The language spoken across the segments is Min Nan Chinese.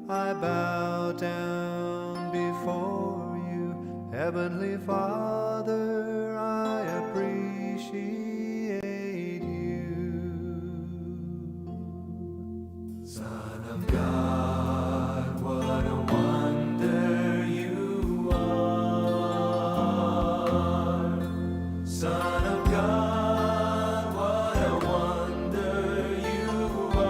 I bow down before you. Heavenly Father, I appreciate you. Son of God, what a wonder you are. Son of God, what a wonder you are.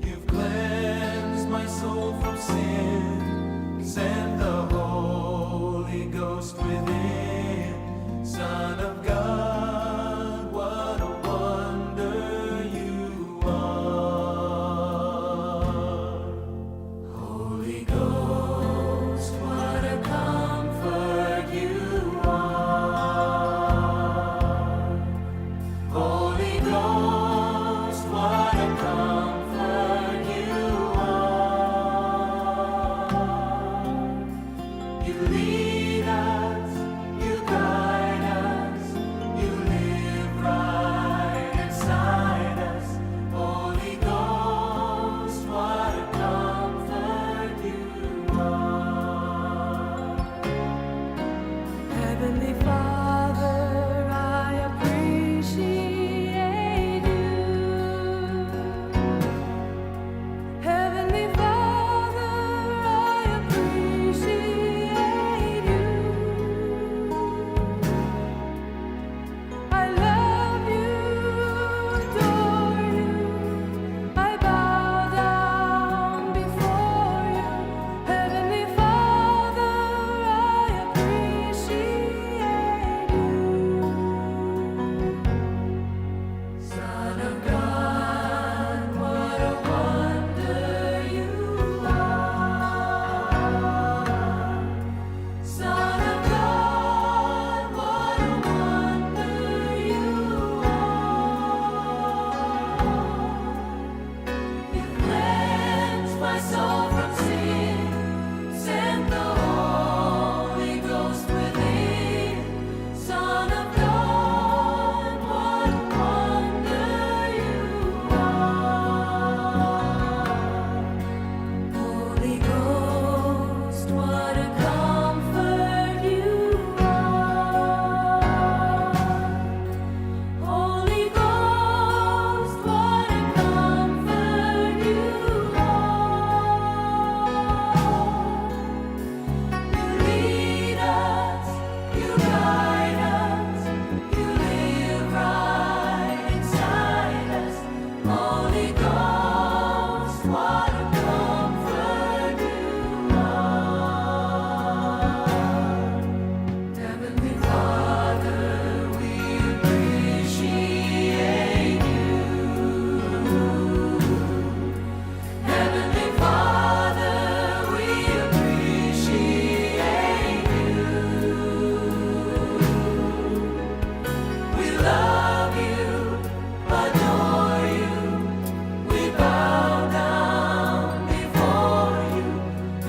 You've cleansed my soul from sin, sent the Holy Ghost within. Son of God, what a wonder you are. Holy Ghost, what a comfort you are. Holy Ghost, what a comfort you are. You lead us, you guide us, you live right inside us. Holy Ghost, what a comfort you are. Heavenly Father, I appreciate you. Heavenly Father, I appreciate you. I love you, adore you. I bow down before you. Heavenly Father, I appreciate you. Son of God, what a wonder you are. Son of God, what a wonder you are. You cleansed my soul from sin, sent the Holy Ghost within. Son of God, what a wonder you are. Holy Ghost, what a comfort you are. Holy Ghost, what a comfort you are. You lead us, you guide us, you live right inside us. Holy Ghost, what a comfort you are. Heavenly Father, we appreciate you. Heavenly Father, we appreciate you. We love you, adore you. We bow down before you.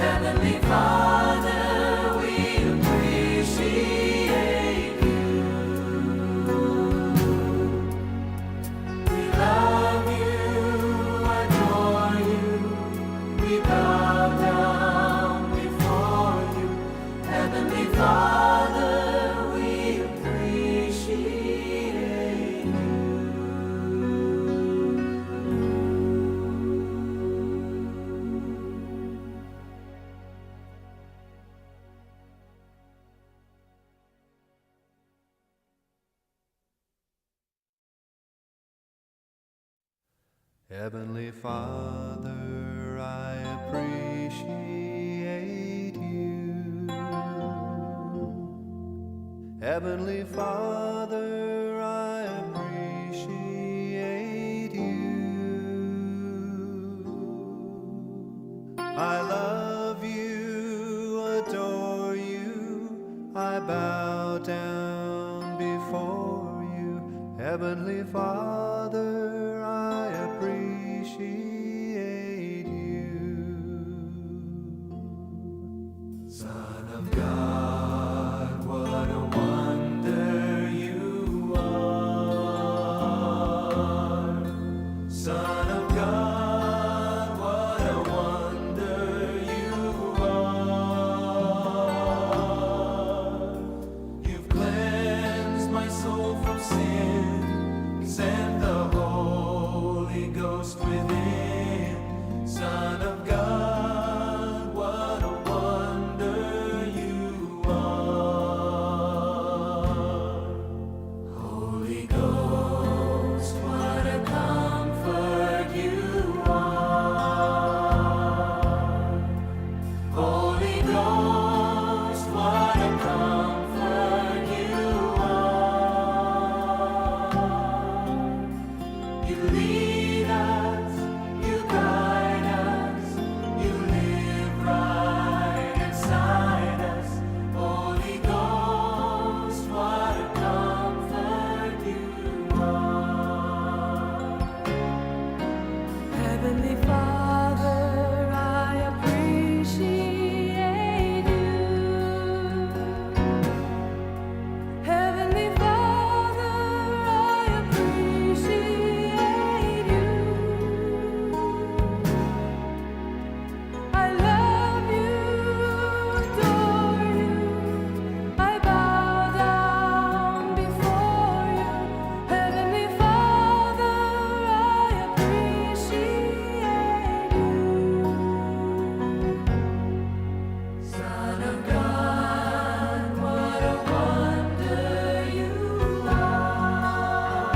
Heavenly Father, we appreciate you. We love you, adore you. We bow down before you. Heavenly Father, we appreciate you. Heavenly Father, I appreciate you. Heavenly Father, I appreciate you. I love you, adore you, I bow down before you. Heavenly Father, I appreciate you. Son of God, what a wonder you are. Son of God, You lead us, you guide us, you live right inside us. Holy Ghost, what a comfort you are. Heavenly Father, I appreciate you. Heavenly Father, I appreciate you. I love you, adore you. I bow down before you. Heavenly Father, I appreciate you. Son of God, what a wonder you are.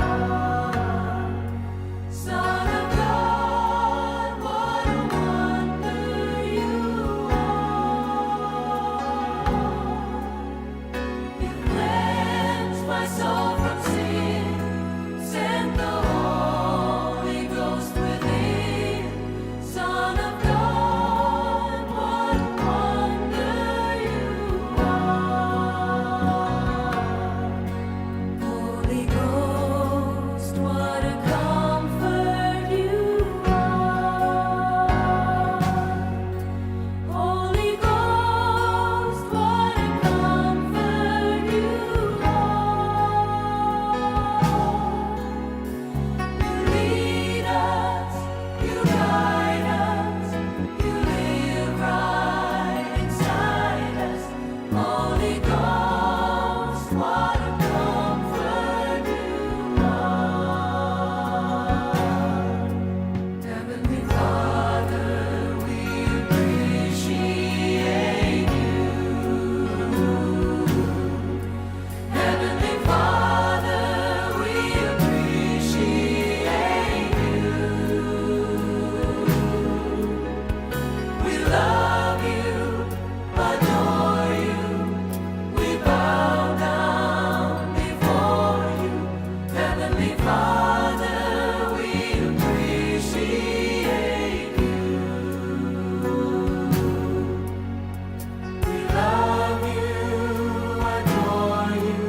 Son of God, what a wonder you are. You cleansed my soul from sin, sent the Holy Ghost within. Son of God, what a wonder you are. Holy Ghost, what a comfort you are. Holy Ghost, what a comfort you are. You lead us, you guide us, you live right inside us. Holy Ghost, what a comfort you are. Heavenly Father, we appreciate you. Heavenly Father, we appreciate you. We love you, adore you. We bow down before you. Heavenly Father, we appreciate you. We love you, adore you.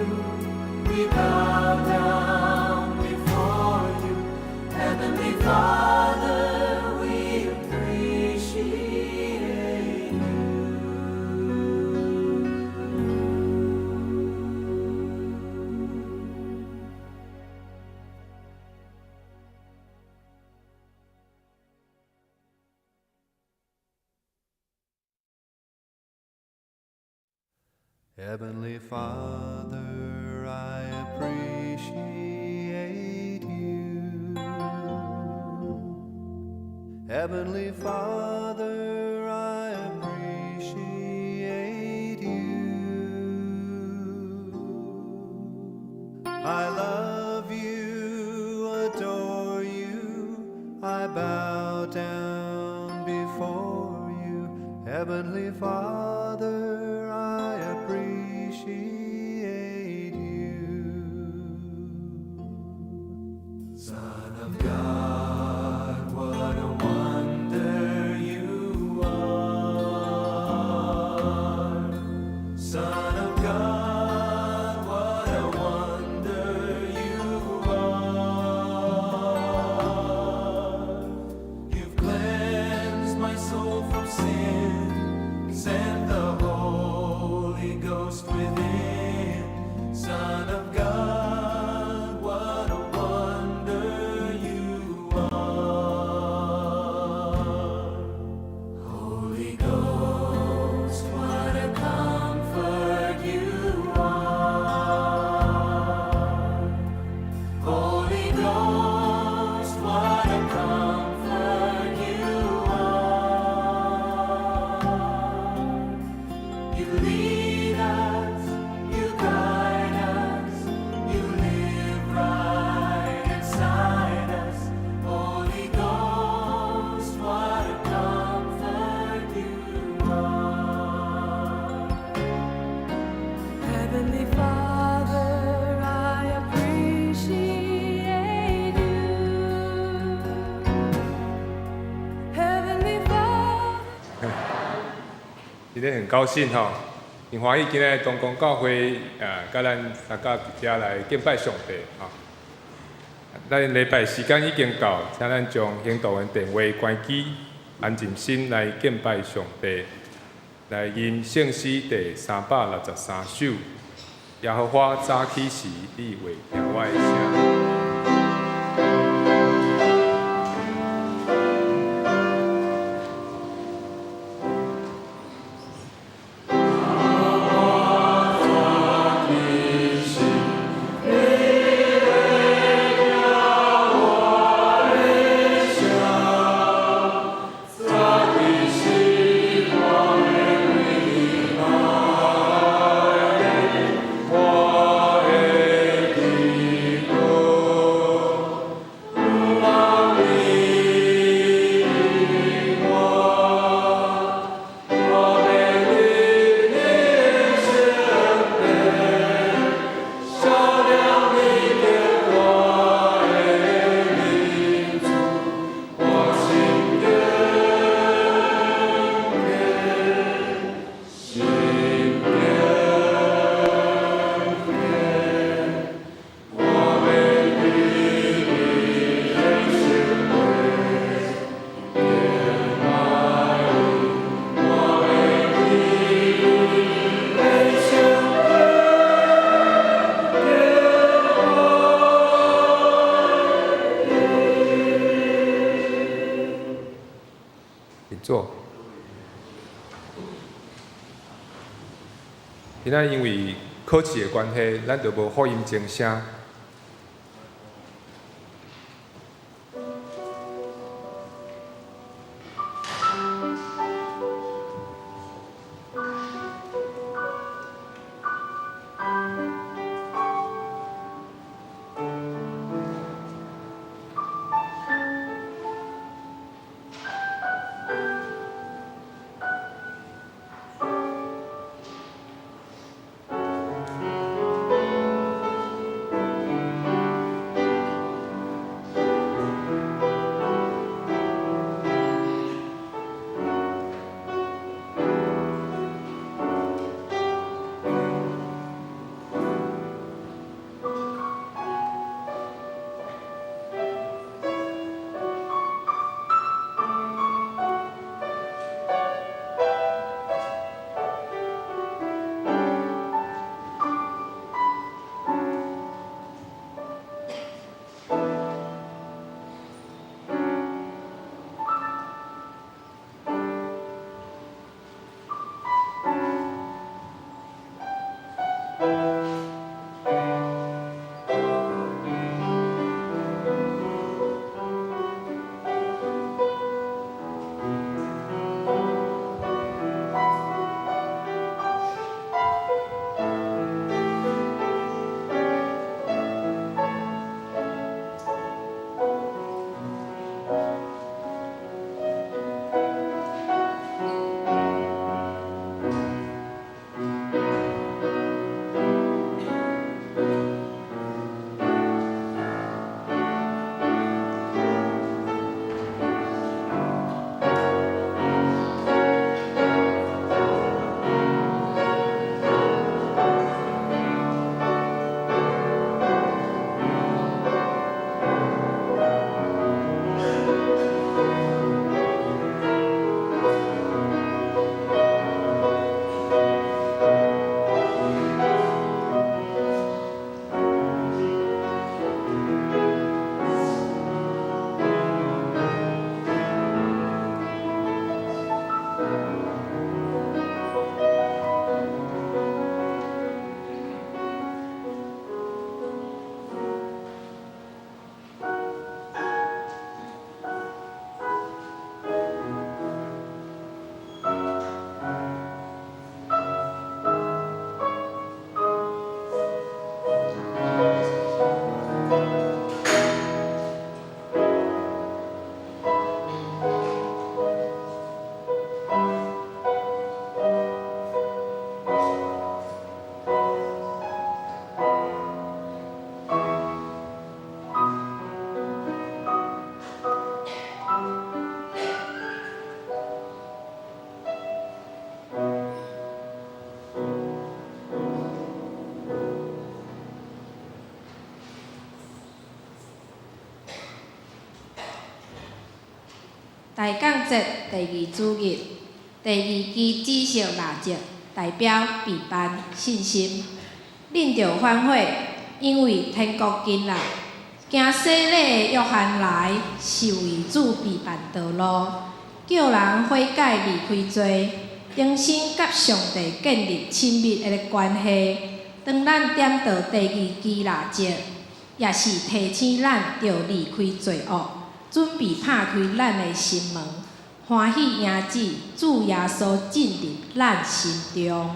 We bow down before you. Heavenly Father, we appreciate you. Heavenly Father, I appreciate you. Heavenly Father, I appreciate you. I love you, adore you, I bow down before you. Heavenly Father, I appreciate you. Son of God, what a wonder you are. Son of God, what a wonder you are. You've cleansed my soul from sin, sent the Holy Ghost within. Son of God, what a wonder you 今天很高興吼，很歡喜今仔東光教會啊，佮咱大家佇遮來敬拜上帝吼。咱禮拜時間已經到，請咱將行動的電話關機，安靜心來敬拜上帝。來吟聖詩第363首，耶和華早起時，你會聽我的聲。請坐。今仔因為考試的關係，咱就無福音鐘聲。大降節第二主日，第二支紫色蠟燭代表備辦信心，恁著反悔，因為天國近啦。行洗禮的約翰來，是為主備辦道路，叫人悔改離開罪，重新佮上帝建立親密的關係。當咱點著第二支蠟燭，也是提醒咱著離開罪惡，準備拍開咱的心門，歡喜迎接主耶穌進入咱心中。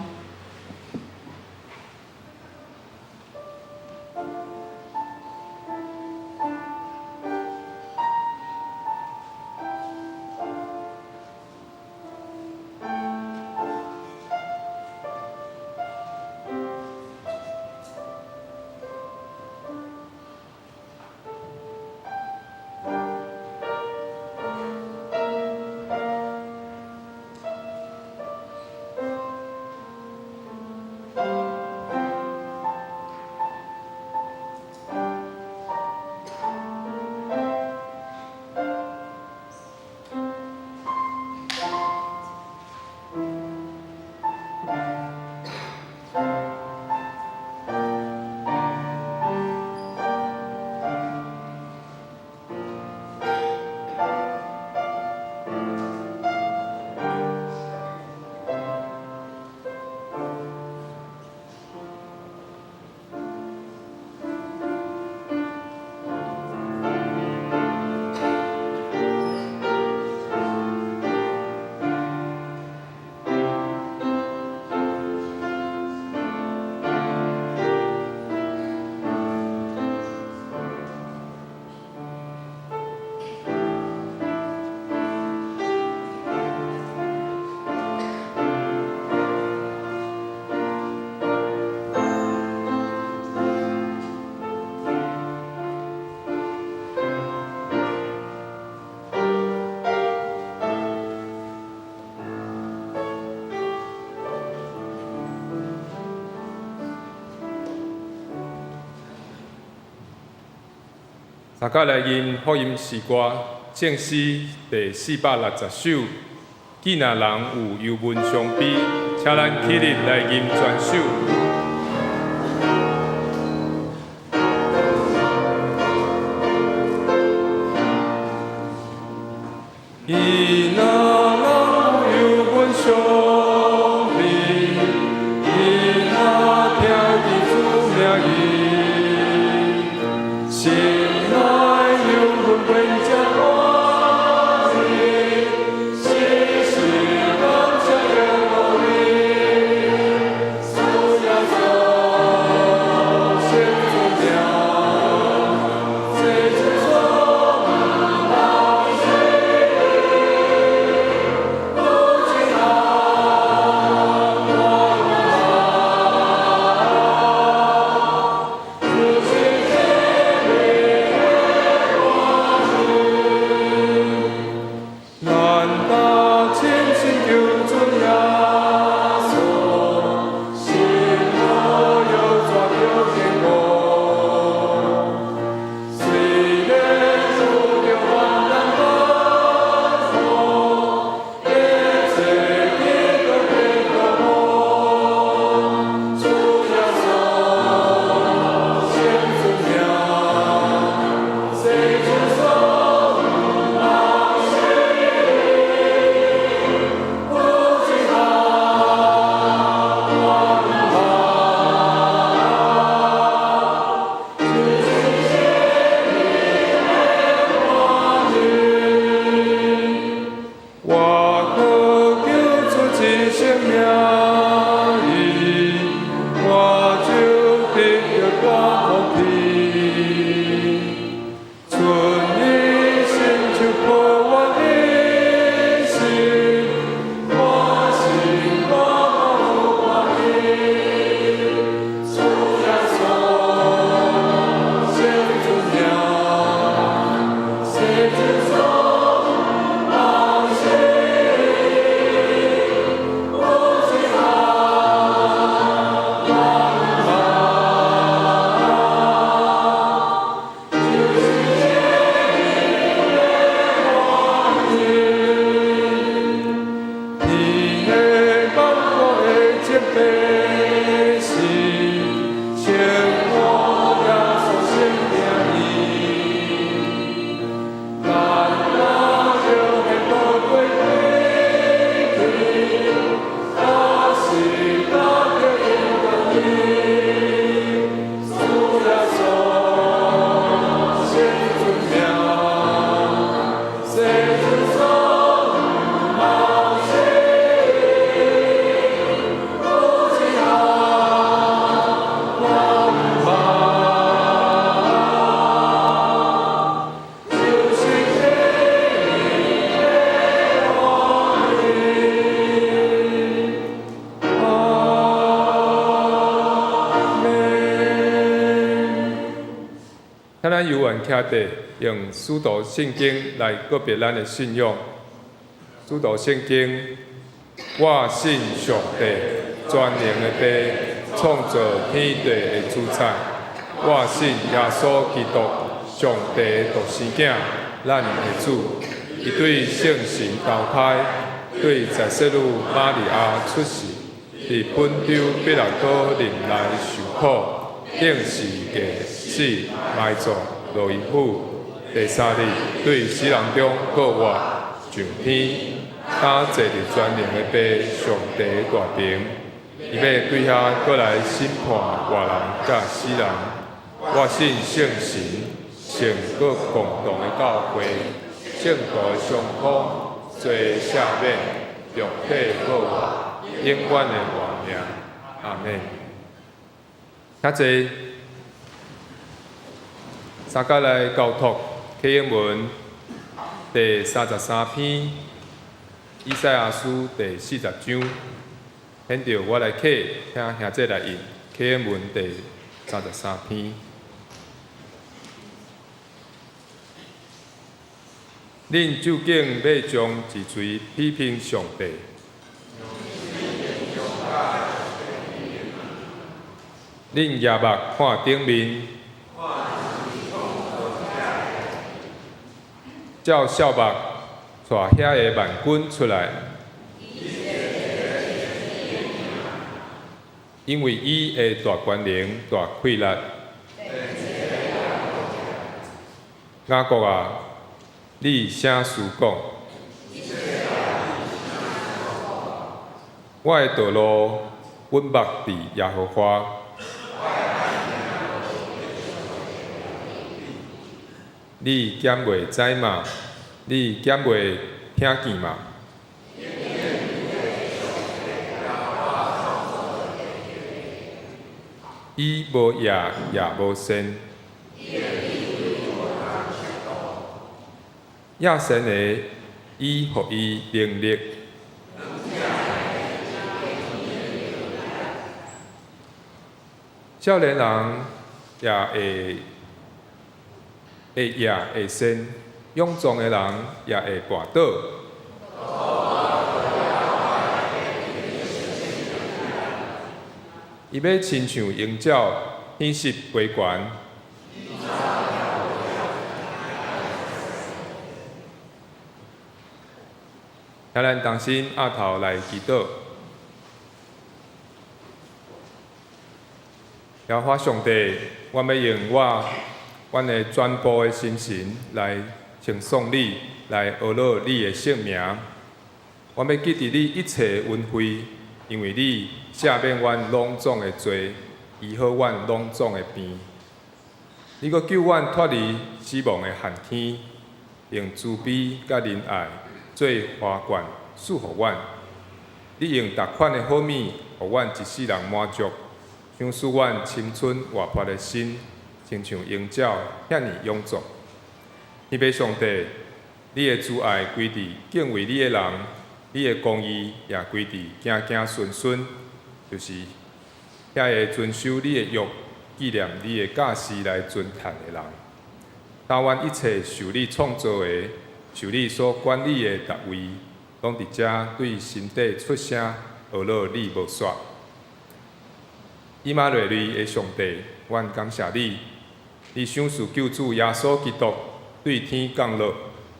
大家來吟福音詩歌，聖詩第460首。既若人有憂悶傷悲，請咱起立來吟全首。伊若人有憂悶傷悲，伊若聽見主名伊，心內憂悶變才安慰，時時感謝耶和華，主耶穌聖主名，這一所。咱有緣徛佇用使徒信經來告別咱的信仰。使徒信經，我信上帝，全能的父，創造天地的主宰。我信耶穌基督，上帝的獨生囝，咱的主。伊對聖神投胎，對十聖女瑪利亞出世，佇本丟彼拉多任內受苦，釘十字架死，埋葬，落陰府。第三日對死人中復活，上天，擔坐佇全能的父上帝大爿。伊欲對遐閣來審判活人佮死人。我信聖神，聖閣共同的教會，聖徒的相通，罪赦免，肉體復活，永遠的活命。阿們。請坐。三甲來交託啟應文第33篇，以賽亞書第40章。現著我來啟，請兄弟來印啟應文第三十三篇。恁究竟欲將一錘批評上帝？恁舉目看頂面，照數目帶遐个萬軍出來，因為伊的大權能、大氣力。雅各啊，你啥事講？我的道路穩目佇耶和華。你敢袂知嗎？你敢袂聽見嗎？伊無業也無善，野神的伊予伊能力。少年人也會會野會善，勇壯的人也會跋倒。伊欲親像鷹鳥，天翕飛懸。請咱同心徛頭來祈禱。耶和華上帝，我欲用我阮的全部的心神來稱頌你，來阿羅你的聖名。我欲記佇你一切恩惠，因為你赦免阮攏總的罪，醫好阮攏總的病。你閣救阮脫離死亡的陷坑，用慈悲佮仁愛做花冠賜予阮。你用逐款的好物，予阮一世人滿足，賞賜阮青春活潑的心，親像鷹鳥遐爾勇壯。天父上帝，你的慈愛歸佇敬畏你的人，你的公義也歸佇子子孫孫，就是遐个遵守你的約、紀念你的教示來遵行的人。當阮一切受你創造的、受你所管理的逐位，攏佇遮對心底出聲，阿羅你無煞。以馬內利的上帝，阮感謝你，你賞賜救主耶穌基督對天降落，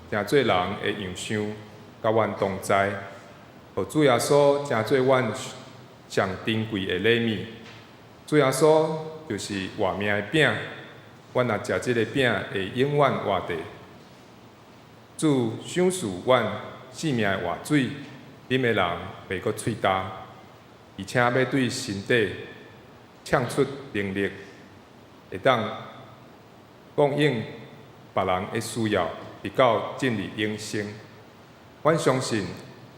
成做人的樣相，佮阮同在，予主耶穌成做阮上珍貴的禮物。主耶穌就是活命的餅，阮若食這个餅，會永遠活著。主賞賜阮生命的活水，啉的人袂閣喙焦，而且欲對身體唱出能力，會當供應別人的需要，直到進入永生。阮相信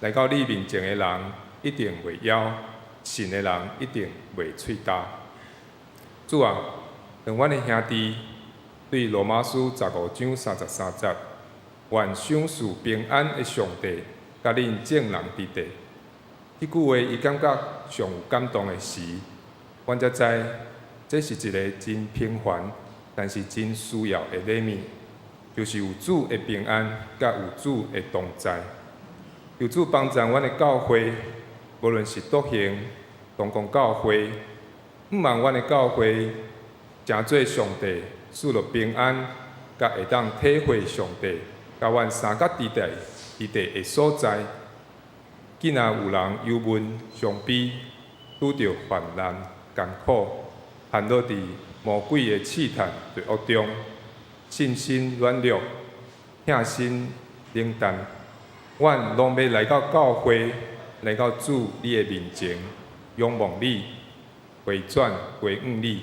來到你面前的人一定袂枵，信的人一定袂喙焦。主啊，當阮的兄弟對羅馬書15章33節，願賞賜平安的上帝，佮恁眾人佇地。這句話，伊感覺上有感動的時，阮才知這是一个真平凡、但是真需要的禮物，就是有主的平安，佮有主的同在。求主幫助阮的教會，無論是獨行、同工教會，向望阮的教會，成做上帝賜予平安，佮會當體會上帝，佮阮三角地帶地帶的所在。囝若有人憂悶、傷悲，拄著患難、艱苦，陷落佇魔鬼的試探罪惡中，信心軟弱、疼心冷淡，阮攏欲來到教會，來到主你的面前，仰望你，回轉歸向你，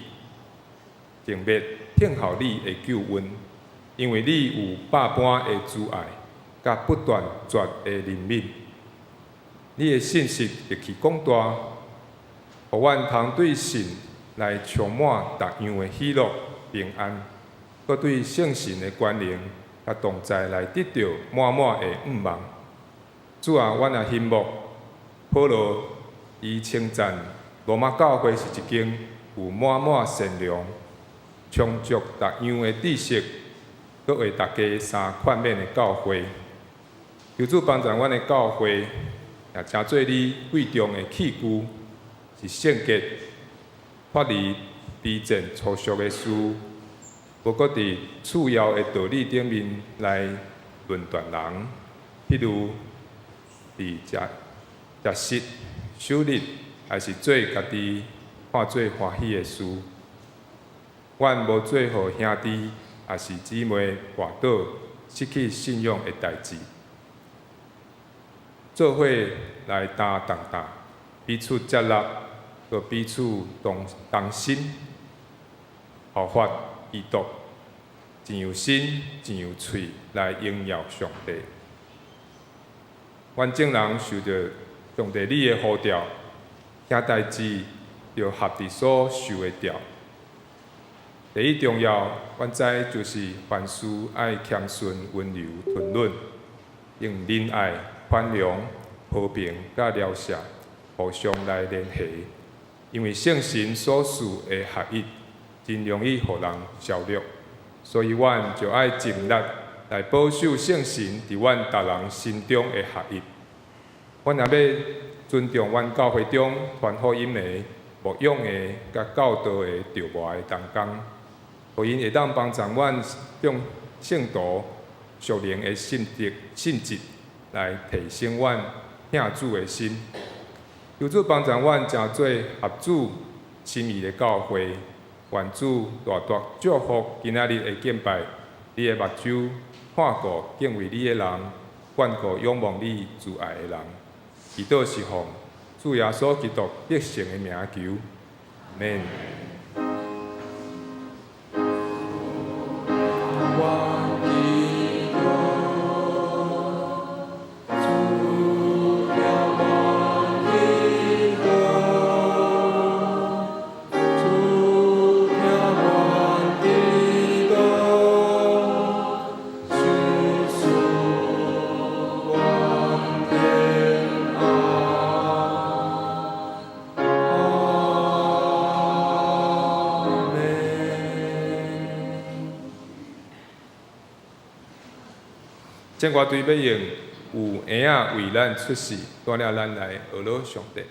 靜默等候你的救恩，因為你有百般的慈愛，佮不斷絕的憐憫。你的信實極其廣大，予阮通對信來充滿逐樣的喜樂平安，閣對聖神的權能佮同在來得著滿滿的向望。主啊，阮也欣慕保羅伊稱讚羅馬教會是一間有滿滿善良、充足逐樣的知識，閣為大家相勸勉的教會。求主幫助阮的教會，也成做你貴重的器具，是聖潔、脫離卑賤粗俗的事，無閣佇次要的道理頂面來論斷人，譬如佇食食食、守日，還是做家己看做歡喜的事。阮無做予兄弟，抑是姊妹跋倒，失去信仰的代誌。做伙來擔重擔，彼此接納，閣彼此同同心，效法基督，一樣身，一樣喙來榮耀上帝。阮眾人受著上帝你的呼召，兄弟姊著合佇所受的召。第一重要，阮知就是凡事愛謙遜、溫柔、吞忍，用仁愛、寬容、和平佮饒赦互相來聯繫，因為聖神所賜的合一，真容易予人消弱，所以阮就愛盡力來保守聖神佇阮逐人心中的合一。阮也欲尊重阮教會中傳福音的、牧養的、佮教導的著無的同工，予𪜶會當幫助阮眾聖徒屬靈的性質、性質來提升阮疼主的心。求主幫助阮成做合主心意的教會，願主大大祝福今仔日的敬拜，你的目睭看顧敬畏你的人，眷顧仰望你慈愛的人。祈禱是奉主耶穌基督得勝的名求，阿們。聖歌隊欲用有嬰仔為咱出世，帶領咱來學樂上帝。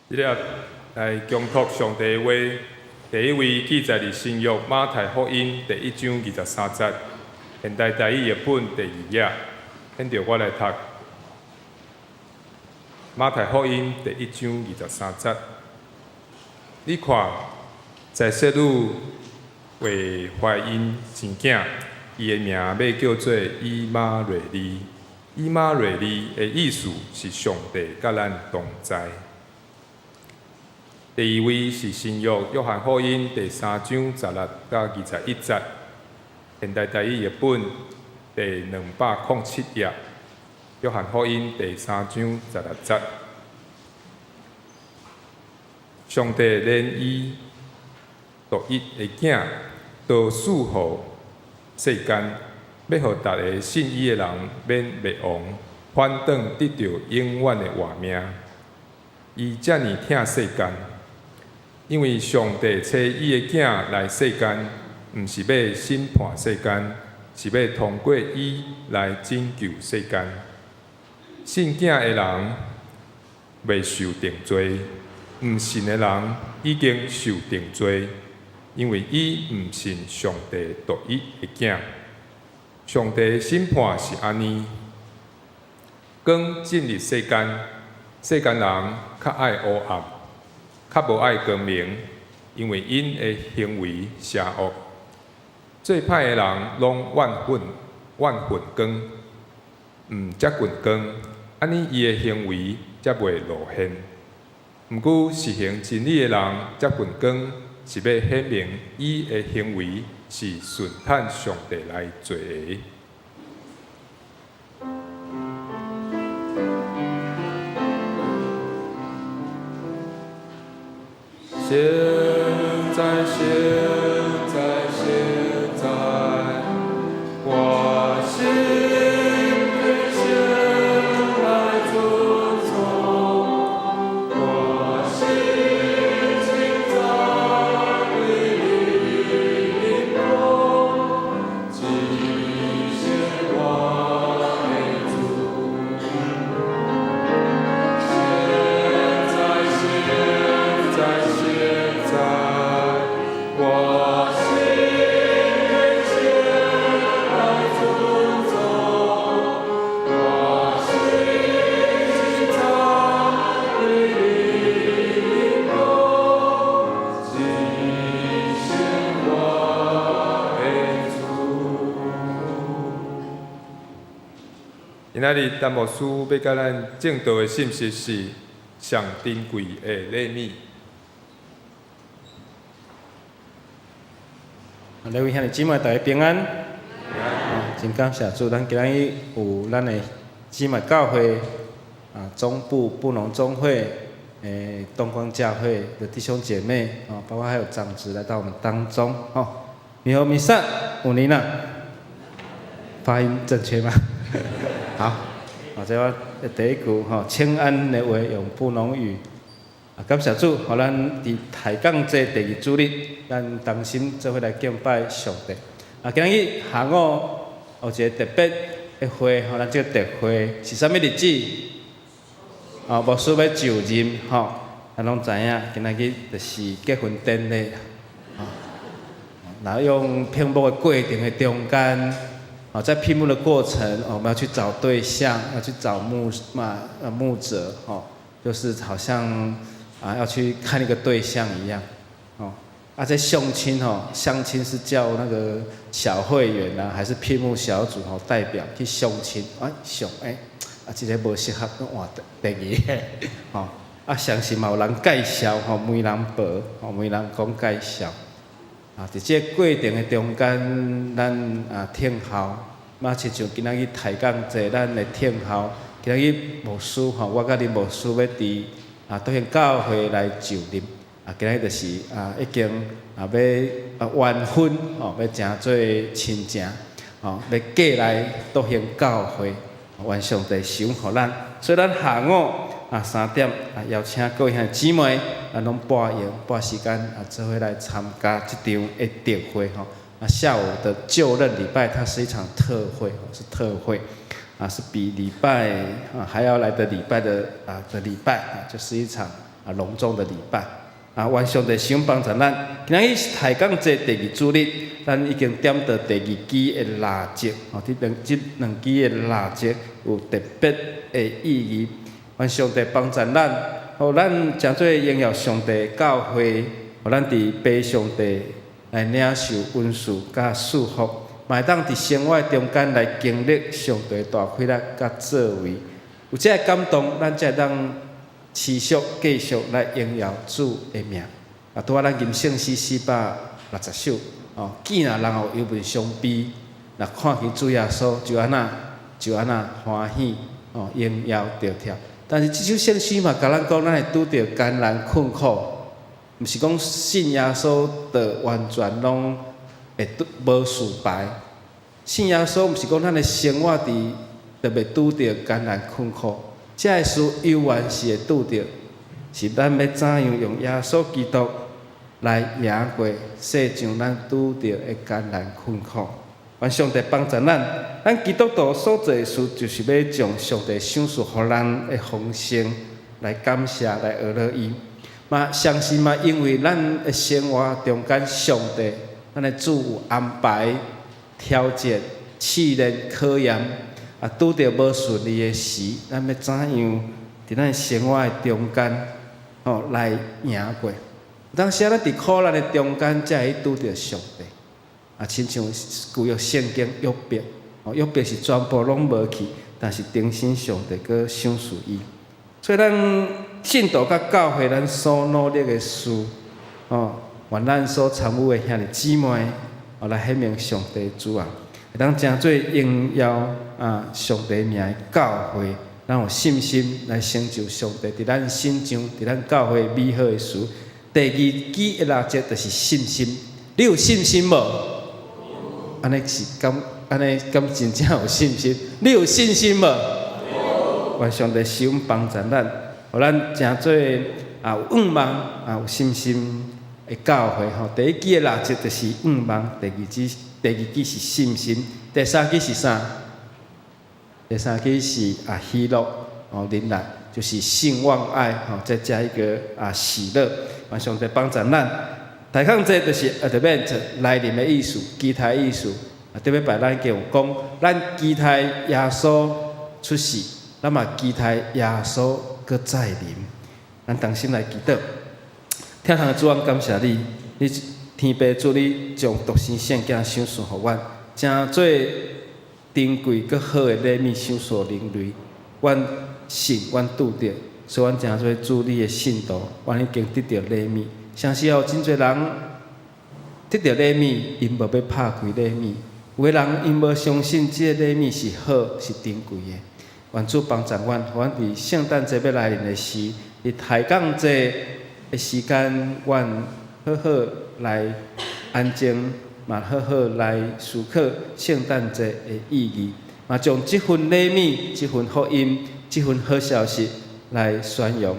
這粒來恭讀上帝的話，第一位記載佇新約馬太福音第一章二十三節，現代台語譯本第二頁。現著我來讀馬太福音第一章二十三節。你看，財色女會懷孕生囝，伊的名欲叫做以馬內利。以馬內利的意思是上帝佮咱同在。第二位是新約約翰福音第三章十六到二十一節，現代台語譯本第207頁。約翰福音第三章十六節，上帝連伊獨一的囝都賜予世間，欲予逐个信伊的人免滅亡，反轉得著永遠的活命。伊遮爾疼世間，因為上帝差伊的囝來世間，毋是欲審判世間，是欲通過伊來拯救世間。信囝的人袂受定罪，毋信的人已經受定罪，因為伊毋信上帝獨一的囝。上帝的審判是按呢：光進入世間，世間人較愛烏暗，較無愛光明，因為𪜶的行為邪惡。做歹的人攏怨恨怨恨光，毋接近光，按呢伊的行為才袂露現。毋過實行真理的人接近光，是欲顯明伊的行為是順趁上帝來做的。現在，現在，現在，我心天先來尊崇，我心情讚美你的榮，至聖我的主。現在，現在，現在，我心天先來尊崇，我心情讚美你的榮，至聖我的主。今仔日陳牧師欲佮咱證道的信息是上珍貴的禮物。各位兄弟姊妹，大家平安。真感謝主，咱今日有咱的姊妹教會啊，中部布農總會、東光教會的弟兄姐妹啊，包括還有長執來到我們當中。吼，你好，米薩，有你呢？發音正確嗎？好，啊，這我第一句吼，請安的話用布農語。啊，感謝主，予咱佇抬槓節第二主日，咱同心做伙來敬拜上帝。啊，今日下午有一个特別的會，吼，咱這个特會是啥物日子？哦，牧師欲就任，吼，咱攏知影，今仔日就是結婚典禮，吼，然後用聘牧的過程的中間，哦，在聘牧的過程，我們要去找對象，要去找牧嘛，牧者，吼，就是好像啊要去看一個對象一樣，哦，啊，這相親吼，相親是叫那個小會員啊，還是聘牧小組吼代表去相親，啊相欸，啊這个無適合，換第二個，吼，啊相信嘛有人介紹吼，媒人婆，吼媒人公介紹，啊，佇這個過程的中間，咱啊聽候，嘛親像今仔日抬槓節，咱的聽候，今仔日牧師吼，我佮林牧師欲佇啊，倒向教會來就任，啊，今日就是啊，已經啊欲啊完婚吼，欲成做親情，吼，欲嫁來倒向教會，願上帝賞予咱。所以咱下午啊3點啊邀請各位兄弟姊妹啊，攏撥閒撥時間啊，做伙來參加這場的特會吼。啊，下午的就任禮拜，它是一場特會，是特會。啊，是比禮拜啊還要來的禮拜的啊的禮拜啊，就是一場隆重的禮拜。啊，願上帝賞幫助咱。今仔日是抬槓節第二主日，咱已經點到第二支的蠟燭。哦，這兩支的蠟燭有特別的意義。願上帝幫助咱，予咱成做榮耀上帝教會，予咱佇父上帝來領受恩賜佮祝福，嘛會當佇生活中間來經歷上帝大氣力佮作為。有這个感動，咱才會當持續繼續來榮耀主的名。啊，拄仔咱吟聖詩460首，哦，見若人有憂悶傷悲，若看見主耶穌就按怎歡喜，哦，榮耀著跳。但是這首聖詩嘛，共咱講，咱會拄著艱難困苦，毋是講信耶穌就完全攏會拄無事敗。信耶穌毋是講咱的生活佇就袂拄著艱難困苦，這个事猶原是會拄著，是咱欲怎樣用耶穌基督來贏過世上咱拄著的艱難困苦。願上帝幫助咱，咱基督徒所做的事，就是欲將上帝賞賜予咱的豐盛來感謝，來學落伊。嘛相信嘛，因為咱的生活中間，上帝，咱的主有安排挑戰、試煉、考驗，啊，拄著無順利的時，咱欲怎樣佇咱生活的中間，吼來贏過？有當時咱佇苦難的中間，才會拄著上帝。啊，親像舊約聖經約伯，哦，約伯是全部攏無去，但是忠心上帝閣賞賜伊。所以咱信徒佮教會，咱所努力的事，哦，願咱所參與的兄弟姊妹，哦，來顯明上帝主啊，會當成做榮耀啊上帝名的教會，咱有信心來成就上帝佇咱身上、佇咱教會美好的事。第二支的蠟燭就是信心，你有信心無？按呢是敢按呢敢真正有信心？你有信心無？願上帝賞幫助咱，予咱成做啊有向望啊有信心的教會吼。第一支的蠟燭就是向望，第二支是信心，第三支是啥？第三支是啊喜樂哦，忍耐就是信望愛吼，再加一個啊喜樂，願上帝幫助咱。大康這就是 Advent 來臨的意思，期待意思。啊，頂禮拜咱已經有講，咱期待耶穌出世，咱嘛期待耶穌閣再臨。咱同心來祈禱。天父的主，阮感謝你，你天父主，你將獨生聖子賞賜予阮，成做珍貴閣好的禮物賞賜人類。阮信，阮拄著，所以阮成做主你的信徒，阮已經得著禮物。相信有真濟人得著禮物，𪜶無欲拍開禮物；有的人𪜶無相信這个禮物是好是珍貴的。願主幫助阮，予阮佇聖誕節欲來臨的時，佇抬槓節的時間，阮好好來安靜，嘛好好來思考聖誕節的意義，嘛將這份禮物、這份福音、這份好消息來宣揚。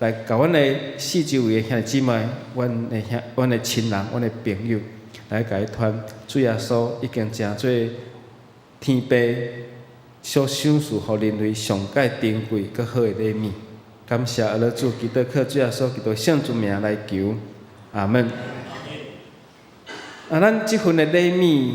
來共阮的四周圍的兄弟姊妹、阮的兄、阮的親人、阮的朋友，來共伊傳主耶穌已經成做天父所賞賜予人類上蓋珍貴、閣好的禮物。感謝阿拉主基督靠主耶穌基督聖主名來求，阿門。啊，咱這份的禮物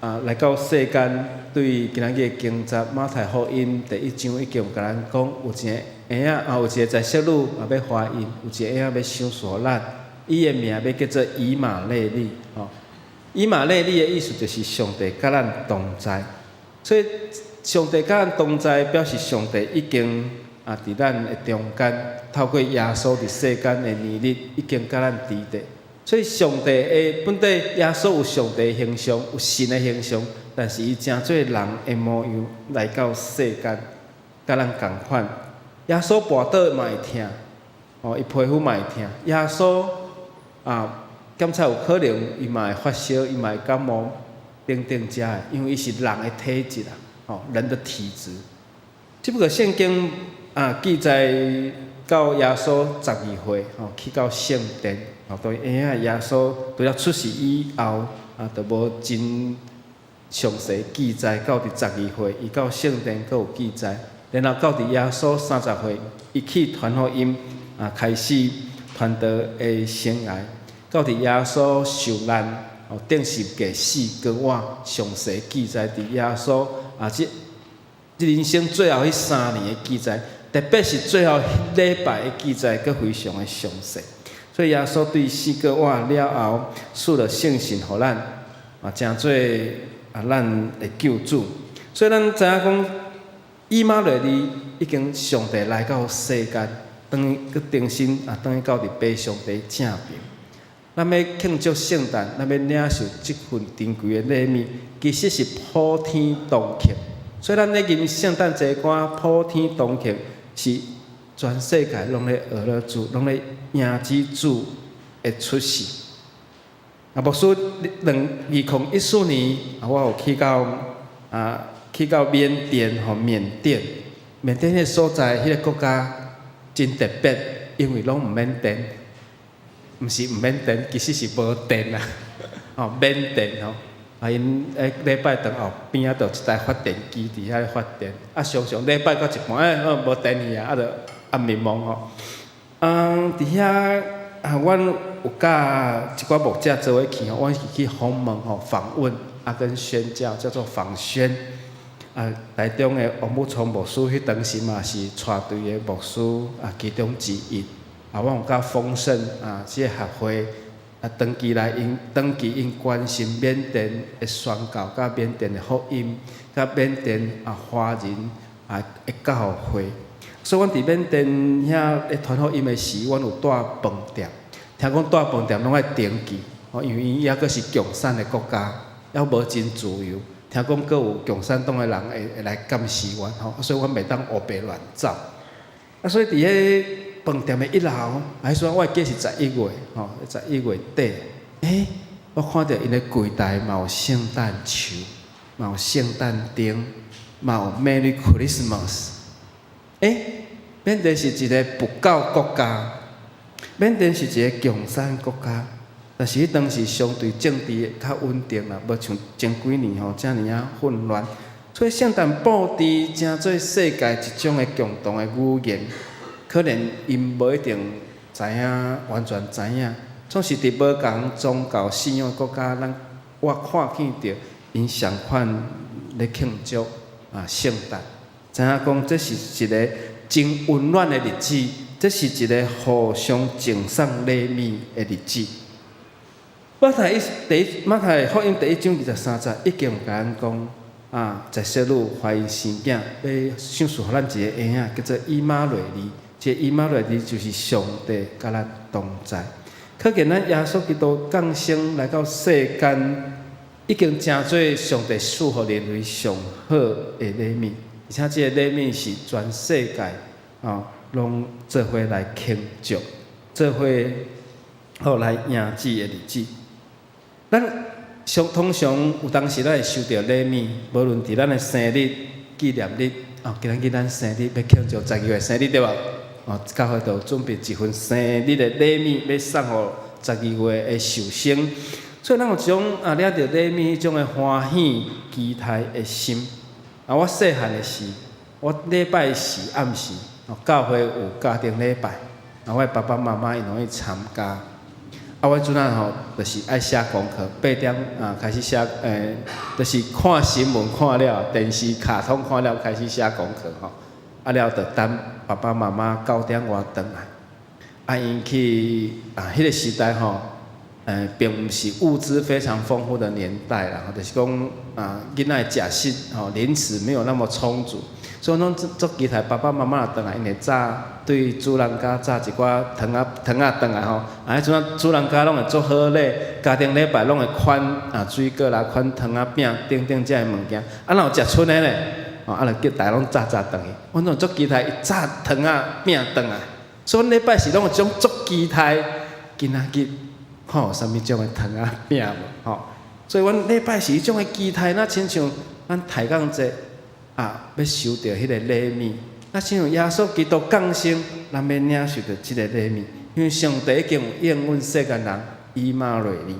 啊，來到世間，對今仔日的經節馬太福音第一章已經有共咱講，有一个嬰仔啊，有一個在室女啊欲懷孕，有一个嬰仔欲賞賜予咱，伊的名欲叫做以馬內利。吼，以馬內利的意思就是上帝佮咱同在，所以上帝佮咱同在，表示上帝已經啊佇咱的中間，透過耶穌佇世間的年日，已經佮咱佇咧。所以上帝的本底耶穌有上帝的形象，有神的形象，但是伊成做人的模樣來到世間，佮咱仝款。耶穌跋倒嘛會疼，哦，伊皮膚嘛會疼。耶穌啊，檢查有可能伊嘛會發燒，伊嘛會感冒等等遮的，因為伊是人的體質啊，吼，人的體質。只不過聖經啊記載到耶穌12歲，吼，去到聖殿，吼，當然嬰仔耶穌除了出世以後，啊，就無真詳細記載到佇十二歲，伊到聖殿閣有記載。然後到佇耶穌30歲，伊去傳福音，啊開始傳道的生涯，到佇耶穌受難哦，釘十架4個倚，詳細記載佇耶穌啊，這人生最後彼3年的記載，特別是最後彼禮拜的記載，閣非常的詳細。所以耶穌對4個倚了後，賜了聖神予咱，啊，成做啊咱的救主。所以咱知影講，以馬內利已經上帝來到世間，轉去閣重新啊，轉去到佇父上帝正爿。咱欲慶祝聖誕，咱欲領受這份珍貴的禮物，其實是普天同慶。所以咱咧吟聖誕節歌，普天同慶是全世界攏咧學了主，攏咧迎接主的出世。啊，牧師2014年，啊，我有去到緬甸吼，緬甸，緬甸彼个所在，彼个國家真特別，因為攏毋免電，毋是毋免電，其實是無電啊，吼，緬甸吼，啊，𪜶咧禮拜堂後邊仔就有一台發電機佇遐咧發電，啊，常常禮拜到一半，欸，哦，無電去啊，啊，就暗暝蒙吼。啊，佇遐啊，阮有佮一寡牧者做伙去吼，阮是去訪問吼，訪問啊，跟宣教叫做訪宣。啊，台中的王武聰牧師，彼當時嘛是帶隊的牧師啊，其中之一。啊，阮有佮豐盛啊，這个協會啊，長期來𪜶長期𪜶關心緬甸的宣教，佮緬甸的福音，佮緬甸啊華人啊的教會。所以，阮佇緬甸遐咧傳福音的時，阮有蹛飯店。聽講蹛飯店攏愛登記，吼，因為𪜶猶閣是共產的國家，猶無真自由。聽講閣有共產黨的人會來監視阮，吼，所以阮袂當烏白亂走。啊，所以佇彼飯店的一樓，啊，彼時陣我會記是11月，吼，11月底，欸，我看著𪜶的櫃台嘛有聖誕樹，嘛有聖誕燈，嘛有 Merry Christmas。欸，緬甸是一個佛教國家，緬甸是一個共產國家，但是彼當時相對政治較穩定啦，無像前幾年吼遮爾仔混亂。所以聖誕布置成做世界一種的共同的語言，可能𪜶無一定知影，完全知影。總是佇無仝宗教信仰國家，咱我看見著𪜶相款咧慶祝啊聖誕，知影講這是一個真溫暖的日子，這是一個互相贈送禮物的日子。馬太一第一馬太福音第一章23節已經有共咱講啊，在小女懷孕生囝，欲賞賜予咱一个嬰仔，叫做以馬內利。這個以馬內利就是上帝佮咱同在。可見咱耶穌基督降生來到世間，已經成做上帝賜予人類上好的禮物，而且這个禮物是全世界哦，攏做伙來慶祝，做伙好來迎接的日子。咱常通常有當時咱會收著禮物，無論佇咱的生日、紀念日，哦，今仔日咱生日欲慶祝12月生日對無？哦，教會就有準備一份生日的禮物，欲送予12月的壽星。所以咱有一種啊，領著禮物彼種的歡喜、期待的心。啊，我細漢的時，我禮拜四暗時，哦，教會有家庭禮拜，啊，我的爸爸媽媽𪜶攏去參加。啊，阮陣仔吼，就是愛寫功課，8點啊開始寫，就是看新聞看了，電視卡通看了，開始寫功課吼。啊了，就等爸爸媽媽9點外轉來。啊，𪜶去啊，彼个時代吼，並毋是物資非常豐富的年代啦，就是講啊，囡仔的食食吼，零食沒有那麼充足，所以攏足足期待爸爸媽媽若轉來，𪜶會炸對主人家炸一寡糖仔糖仔轉來吼，啊，彼陣仔主人家攏會足好禮，家庭禮拜攏會款啊水果啦，款糖仔餅等等這个物件，啊，若有食賰的咧，吼，啊，就叫逐家攏炸炸轉去，阮攏足期待伊炸糖仔餅轉來，所以阮禮拜四攏有種足期待，今仔日看有啥物種的糖仔餅無吼？所以阮禮拜四彼種的期待，若親像咱抬槓節啊，欲收著彼个禮物，若親像耶穌基督降生，咱欲領受著這个禮物，因為上帝已經有應允世間人以馬內利。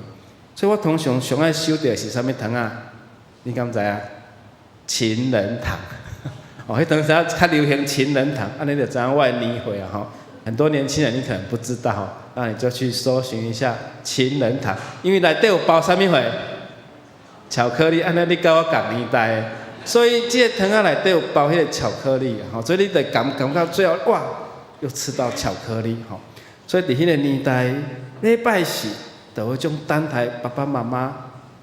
所以我通常上愛收著的是啥物糖仔？你敢知影？情人糖。哦，彼當時仔較流行情人糖，按呢就知影我的年歲啊吼。很多年輕人你可能不知道，那你就去搜尋一下情人糖，因為內底有包啥物貨？巧克力，按呢你佮我仝年代的，所以這個糖仔內底有包彼個巧克力，吼，所以你就感覺最後哇，又吃到巧克力，吼。所以佇彼個年代，禮拜四就有種等待爸爸媽媽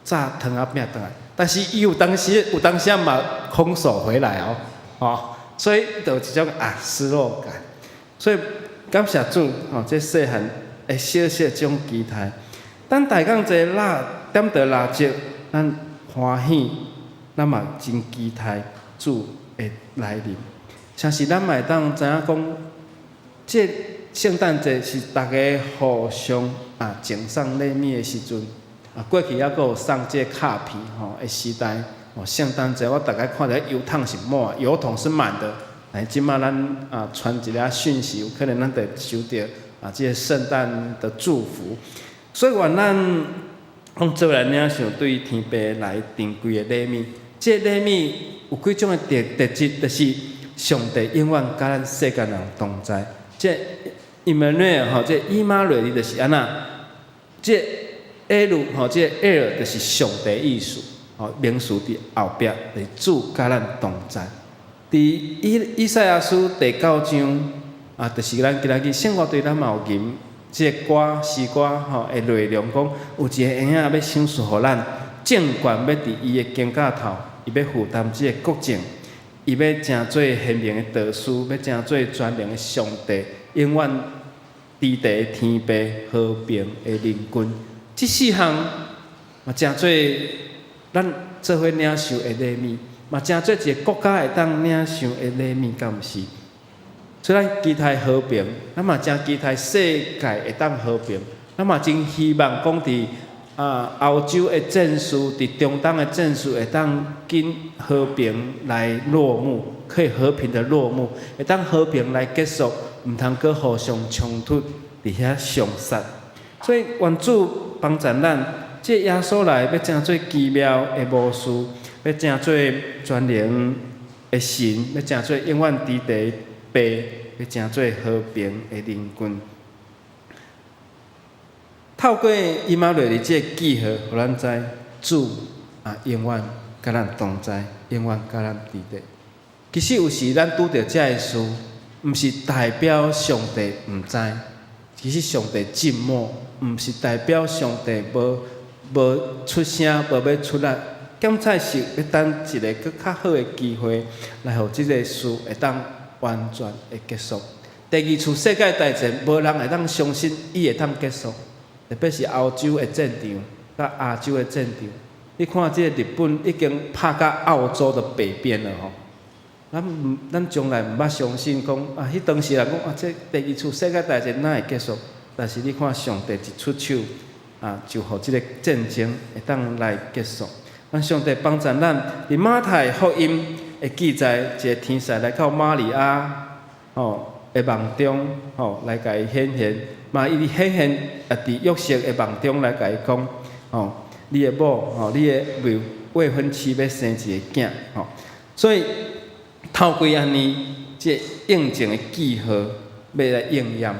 炸糖仔餅轉來，但是伊有當時嘛空手回來哦，吼，所以就有一種啊失落感。所以感謝主，吼，這細漢會小小這種期待。等待講這個蠟點著蠟燭，咱歡喜，咱嘛真期待主的來臨。相信咱嘛會當知影講，這聖誕節是逐家互相啊贈送禮物的時陣。啊，過去猶閣有送這個卡片吼的時代，哦，聖誕節我逐擺看著郵筒是滿，郵筒是滿的。但這馬咱啊傳一下訊息，有可能咱就收著啊這個聖誕的祝福。所以願咱攏做來領受對天父來珍貴的禮物。這個禮物有幾種的特質，就是上帝永遠佮咱世間人同在。這以馬內爾吼，這以馬內利就是按怎？這 El 吼，這 El 就是上帝意思，吼名詞佇後壁，就是主佮咱同在。佇以賽亞書第九章啊，就是咱今仔日聖樂隊咱嘛有吟這個歌詩歌吼的內容，講有一個嬰仔欲賞賜予咱，政權欲佇伊的肩胛頭，伊欲負擔這個國政，伊欲成做賢明的導師，欲成做全能的上帝，永遠至大的天父，和平的靈君。這四項嘛，成做咱做伙領受的禮物，嘛成做一個國家會當領受的禮物，敢毋是？所以咱期待和平，咱嘛誠期待世界會當和平，咱嘛真希望講佇啊歐洲的戰事，佇中東的戰事會當緊和平來落幕，可以和平的落幕，會當和平來結束，毋通閣互相衝突，佇遐相殺。所以願主幫助咱，這耶穌來欲成做奇妙的巫師，欲成做全能的神，欲成做永遠至大的父，欲成做和平的靈君。透過以馬內利這個記號，予咱知主啊永遠佮咱同在，永遠佮咱佇咧。其實有時咱拄著這个事，毋是代表上帝毋知，其實上帝靜默，毋是代表上帝無出聲，無欲出力。檢採是欲等一个閣較好的機會，來予這个事會當完全的結束。第二次世界大戰，無人會當相信伊會當結束，特別是歐洲的戰場，佮亞洲的戰場。你看這個日本已經拍到澳洲的北邊了吼。咱毋，咱從來毋捌相信講啊，彼當時人講啊，這第二次世界大戰哪會結束？但是你看上帝一出手，啊，就予這個戰爭會當來結束。咱上帝幫助咱，佇馬太福音會記載，一個天使來到瑪利亞吼的夢中，吼來共伊顯現，嘛伊顯現也佇約瑟的夢中來共伊講，吼，你的某，吼，你的未婚妻欲生一个囝，吼，所以透過按呢，這個應證的記號欲來應驗。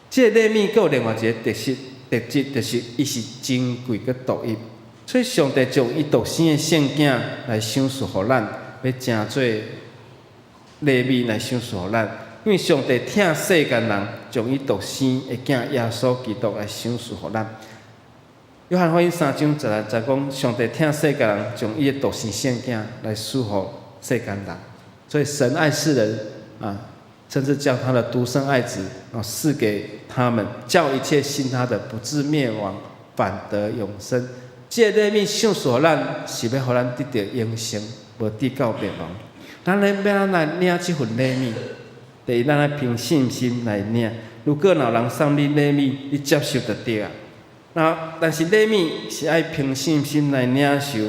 這個禮物閣有另外一個特色特質，就是伊是珍貴閣獨一。所以上帝將伊獨生的聖囝來賞賜予咱，欲成做禮物來賞賜予咱。因為上帝疼世間人，將伊獨生的囝耶穌基督來賞賜予咱。約翰福音3章16節講，上帝疼世間人，將伊的獨生聖囝來賜予世間人。所以神愛世人啊，甚至將他的獨生愛子啊賜給他們，叫一切信他的不至滅亡，反得永生。這個禮物賞賜予咱，是欲予咱得著永生，無至到滅亡。咱咧欲按怎來領這份禮物？第一，咱愛憑信心來領。如果若有人送你禮物，你接受就對啊。那但是禮物是愛憑信心來領受，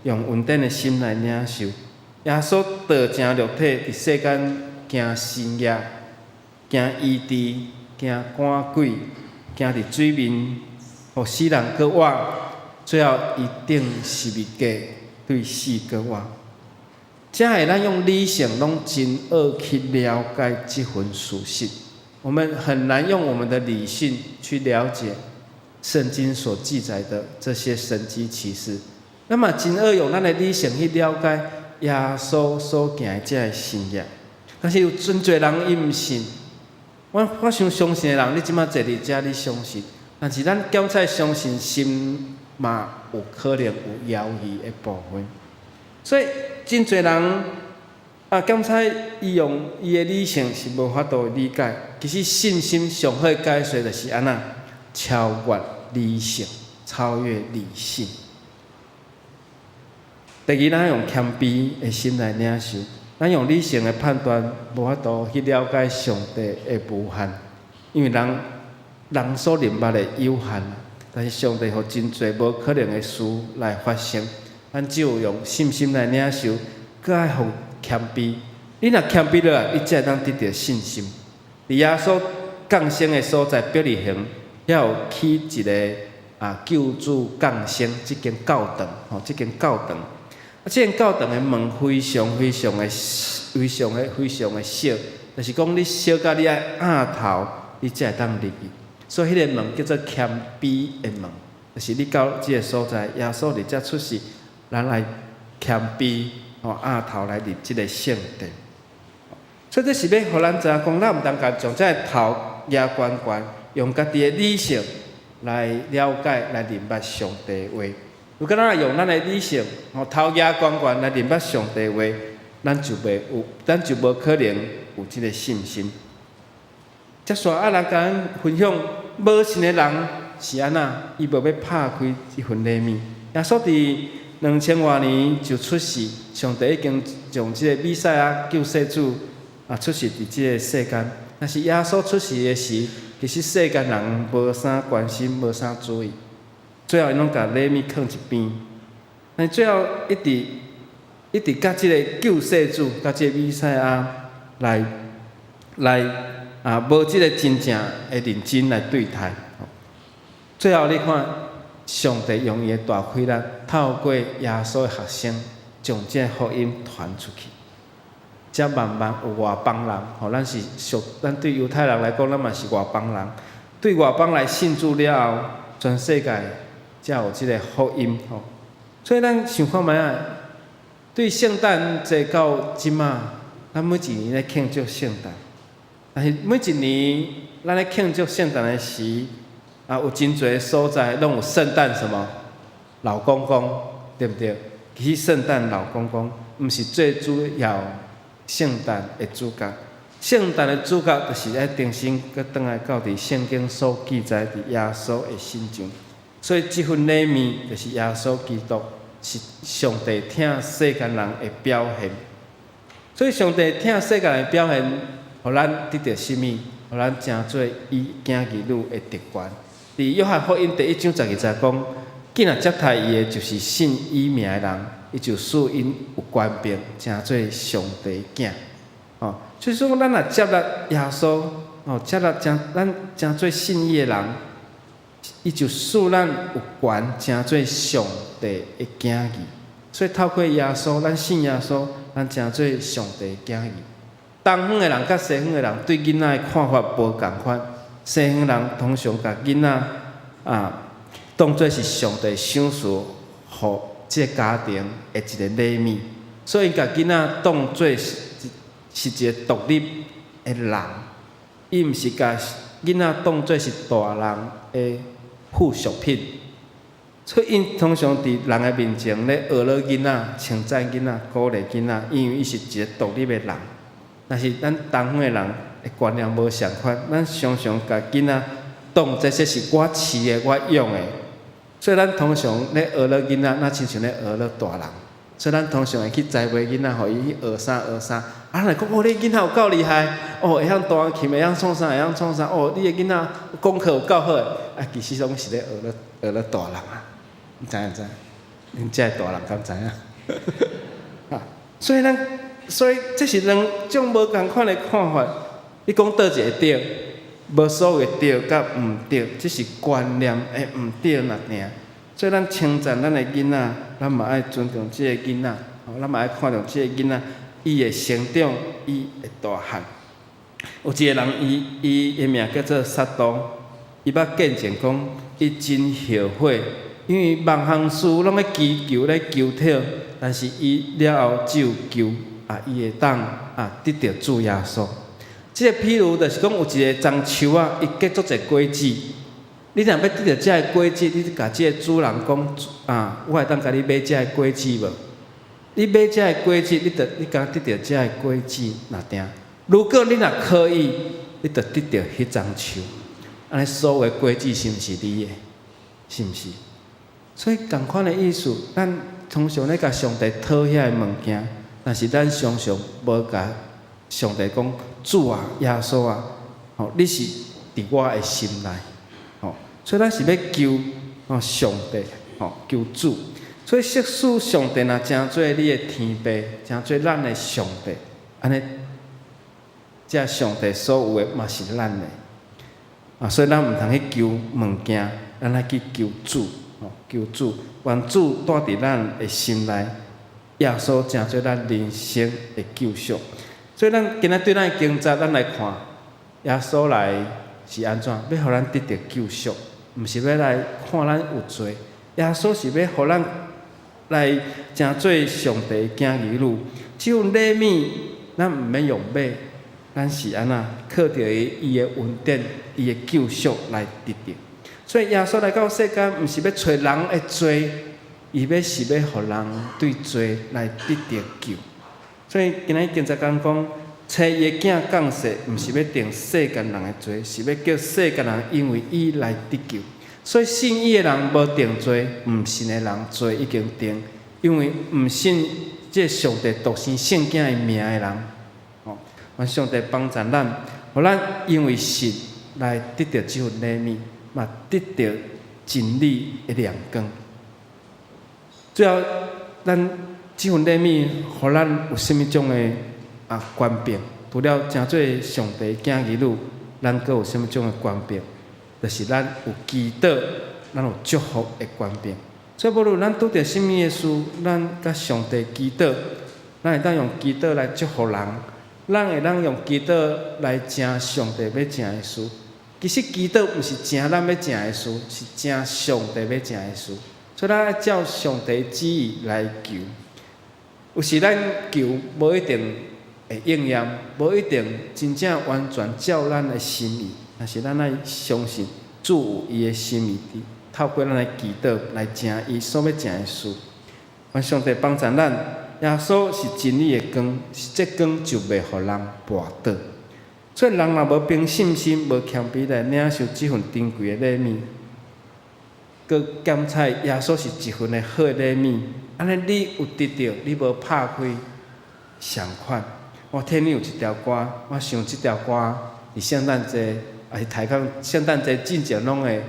用恩典的心來領受。耶穌道成肉體，佇世間行神蹟、行醫治、行趕鬼、行佇水面，予死人閣活，最後伊釘十字架對死閣活。這會咱用理性攏真學去了解這份事實。我們很難用我們的理性去了解聖經所記載的這些神蹟奇事。咱嘛真愛用咱的理性去了解耶穌所行的這个神蹟，但是有真濟人伊毋信。我想相信的人，你這擺坐佇遮，你相信。但是咱檢查相信心嘛有可能有猶豫的部分。所以真濟人啊，檢查伊用伊的理性是無法度理解。其實信心上好的解說就是按怎超越理性，超越理性。第二，咱用謙卑的心來領受。咱用理性的判斷，無法度去了解上帝的無限，因為人人所認捌的有限，但是上帝予真濟無可能的事來發生。咱只有用信心來領受，閣愛予謙卑。你若謙卑落來，你才會當得著信心。佇耶穌降生的所在伯利恆，遐有起一個啊救主降生這間教堂，吼，這間教堂。啊，這間教堂的門非常非常的、非常的、非常的小，就是講你小甲你愛仰頭，你才會當入去。所以彼个門叫做謙卑的門，就是你到這个所在，耶穌佇遮出世，咱來謙卑，吼，仰頭來入這个聖殿。所以這是欲予咱知影講，咱毋通共將這个頭舉懸懸，用家己的理性來了解、來認捌上帝話。如果咱若用咱的理性，吼，頭舉懸懸來認捌上帝話，咱就袂有，咱就無可能有這个信心。接續啊，來共咱分享，無信的人是按怎？伊無欲拍開這份禮物。耶穌佇2000外年就出世，上帝已經將這个彌賽亞救世主啊出世佇這个世間。但是耶穌出世的時，其實世間人無啥關心，無啥注意。最後，𪜶攏共禮物囥一邊。但是最後一直一直佮這个救世主、佮這个彌賽亞來來啊，無這个真正的認真來對待。最後你看，上帝用伊的大氣力，透過耶穌的學生，將這个福音傳出去。才慢慢有外邦人，吼，咱是屬，咱對猶太人來講，咱嘛是外邦人。對外邦來信主了後，全世界才有這个福音，吼。所以咱想看覓仔，對聖誕節到這馬，咱每一年咧慶祝聖誕，但是每一年咱咧慶祝聖誕的時，啊，有真濟所在攏有聖誕什麼老公公，對毋對？其實聖誕老公公毋是最主要聖誕的主角，聖誕的主角就是愛重新閣轉來到佇聖經所記載佇耶穌的身上。所以這份禮物就是耶穌基督是上帝疼世間人的表現。所以上帝疼世間人的表現，予咱得著啥物？予咱成做伊囝兒女的特權。佇約翰福音第一章12節講：既若接待伊的，就是信伊名的人，伊就賜𪜶有權柄，成做上帝囝。哦，所以說，咱若接納耶穌，哦，接納成咱成做信伊的人，伊就賜咱有權成做上帝的囝兒。所以透過耶穌，咱信耶穌，咱成做上帝的囝兒。東方的人佮西方的人對囡仔的看法無仝款。西方人通常共囡仔啊當做是上帝賞賜予這个家庭的一个禮物，所以共囡仔當做是是一个獨立的人，伊毋是共囡仔當做是大人的附屬品。所以𪜶通常佇人的面前咧呵咾囡仔、稱讚囡仔、鼓勵囡仔，因為伊是一个獨立的人。但是咱東方的人的觀念無相仝，咱常常共囡仔當做這是我飼的、我養的，所以咱通常咧呵咾囡仔，若親像咧呵咾大人。所以咱通常會去栽培囡仔，予伊去學啥學啥。啊，咱會講哦，你囡仔有夠厲害，哦，會曉彈琴，會曉創啥，會曉創啥，哦，你的囡仔功課有夠好的。啊，其實攏是咧呵咾呵咾大人啊，你知毋知？恁遮的大人敢知影？啊，所以咱，所以這是兩種無仝款的看法。你講佗一个對，無所謂對佮毋對，只是觀念的毋對爾爾。所以咱稱讚咱的囡仔，咱嘛愛尊重這个囡仔，吼，咱嘛愛看重這个囡仔，伊會成長，伊會大漢。有一个人，伊伊的名叫做撒都，伊捌見證講，伊真後悔，因為萬項事攏咧祈求咧求討，但是伊了後只有求啊，伊會當啊得著主耶穌。這個譬如就是講有一個樟樹仔，伊結足濟果子。你若欲得著這个果子，你共這个主人講啊，我會當共你買這个果子無？你買這個果子，你就你敢得著這个果子若定。如果你若可以，你就得著彼樟樹。按呢所有的果子是毋是你的？是毋是？所以仝款的意思，咱通常咧共上帝討遐个物件，但是咱常常無共上帝講，主啊，耶穌啊，吼，你是佇我的心內，吼，所以咱是欲求吼上帝，吼求主。所以，即使上帝若成做你的天父，成做咱的上帝，按呢，這上帝所有的嘛是咱的。啊，所以咱毋通去求物件，咱愛去求主，吼，求主，願主蹛佇咱的心內，耶穌成做咱人生的救贖。所以咱今仔對咱的經節，咱來看，耶穌來是按怎？欲予咱得著救贖，毋是欲來看咱有罪。耶穌是欲予咱來成做上帝的囝兒女。這份禮物，咱毋免用買，咱是按怎？靠著伊伊的恩典、伊的救贖來得著。所以耶穌來到世間，毋是欲揣人的罪，伊欲是欲予人對罪來得著救。所以今仔經節講講，差伊的囝降世，毋是欲定世間人的罪，是欲叫世間人因為伊來得救。所以信伊的人無定罪，毋信的人罪已經定，因為毋信這上帝獨生聖囝的名的人，吼，願上帝幫助咱，予咱因為信來得著這份禮物，嘛得著真理的亮光。最後，咱這份禮物，予咱有啥物種的啊權柄？除了成做上帝囝兒女，咱閣有啥物種的權柄？就是咱有祈禱，咱有祝福的權柄。所以，無論咱拄著啥物的事，咱共上帝祈禱，咱會當用祈禱來祝福人，咱會當用祈禱來成上帝欲成的事。其實祈禱毋是成咱欲成的事，是成上帝欲成的事。所以，咱愛照上帝旨意來求。有時咱求無一定會應驗，無一定真正完全照咱的心意。但是咱愛相信主有伊的心意佇，透過咱的祈禱來成伊所欲成的事。願上帝幫助咱，耶穌是真理的光，是這光就袂予人跋倒。所以人若無憑信心、無謙卑來領受這份珍貴的禮物，閣檢採耶穌是一份的好的禮物，按呢你有得著，你無拍開仝款。我聽你有一條歌，我想這條歌佇聖誕節，抑是抬講聖誕節進前攏會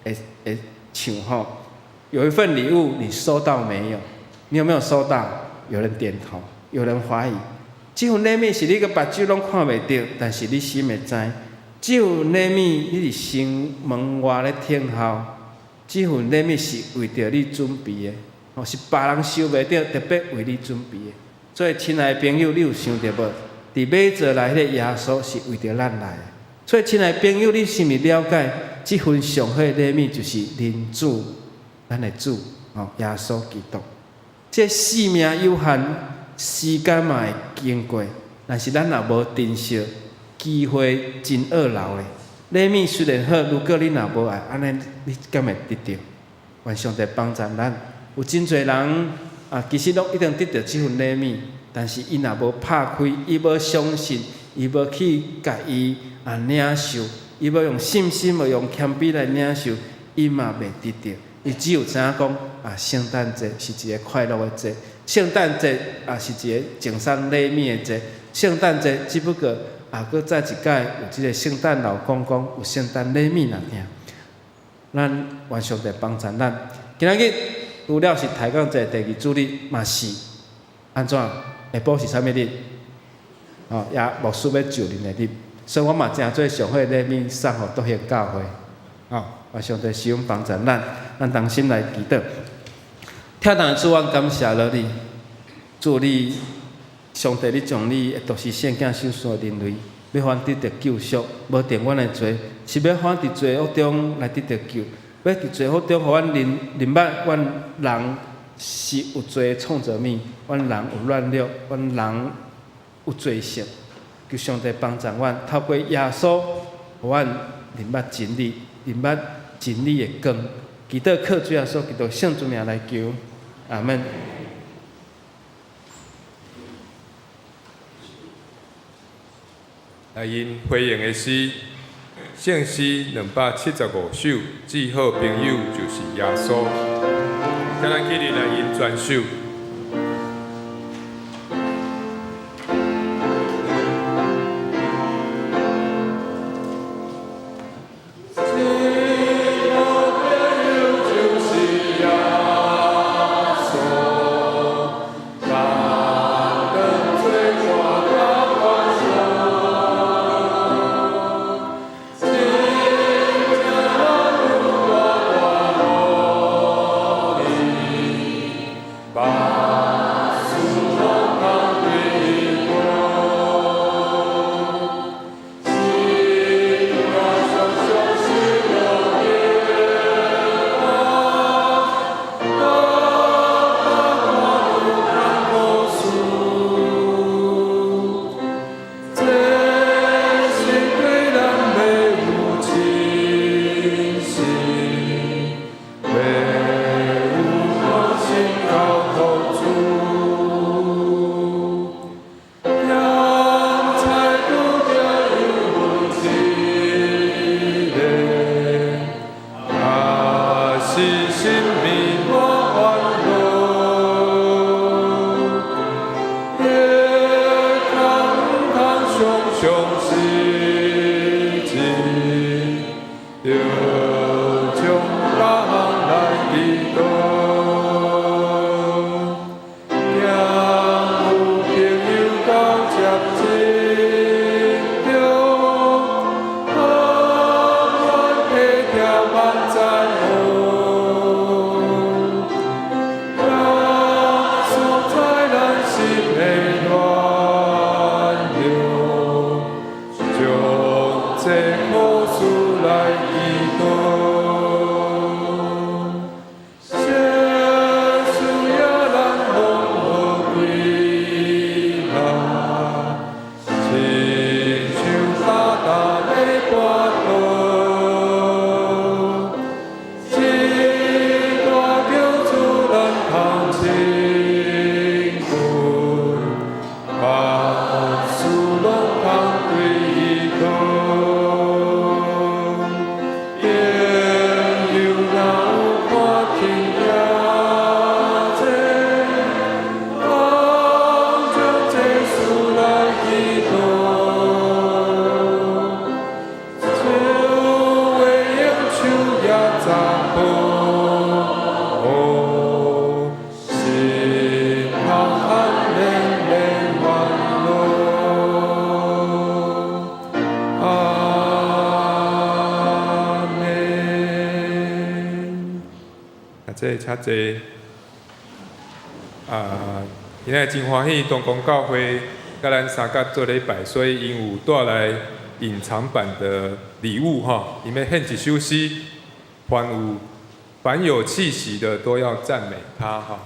會會唱吼。有一份禮物，你收到沒有？你有沒有收到？有人點頭，有人懷疑。這份禮物是你个目睭攏看袂著，但是你心會知。這份禮物你佇城門外咧等候，這份禮物是為著你準備的，哦，是別人收袂著，特別為你準備的。所以，親愛的朋友，你有想著無？佇馬槽內彼個耶穌是為著咱來的。所以，親愛的朋友，你是毋是了解這份上好的禮物就是人子，咱的主哦，耶穌基督。這性命有限，時間嘛會經過，但是咱若無珍惜，機會真惡流的。禮物雖然好，如果你若無愛，按呢你敢會得著？願上帝幫助咱。有真濟人啊，其實攏已經得著這份禮物，但是伊若無拍開，伊無相信，伊無去共伊啊領受，伊無用信心，無用謙卑來領受，伊嘛袂得著。伊只有知影講啊，聖誕節是一个快樂的節，聖誕節啊是一个贈送禮物的節，聖誕節只不過啊，閣再一擺有這个聖誕老公公有聖誕禮物爾。咱願上帝幫助咱。今仔日除了是抬槓節第二主日，嘛是按怎？下晡是啥物日？哦，也牧師欲就任的日，所以我嘛誠做上好的禮物送予篤興教會。哦，願上帝施恩幫助咱，咱同心來祈禱。疼痛的主，阮感謝了你，主你上帝，你將你的獨生聖囝受死人類，欲予阮得著救贖，無定阮的罪，是欲予阮佇罪惡中來得著救，欲佇罪惡中予阮認認捌，阮人是有罪的創造物，阮人有軟弱，阮人有罪性。求上帝幫助阮，透過耶穌，予阮認捌真理，認捌真理的光。祈禱靠主耶穌基督聖主名來求，阿門。來因回應的詩，聖詩275首，至好朋友就是耶穌。請咱起立來吟全首。這請坐。啊，今仔真歡喜，東光教會佮咱相佮做禮拜，所以𪜶有帶來隱藏版的禮物吼。𪜶欲獻一首詩，凡有氣息的都要讚美他哈。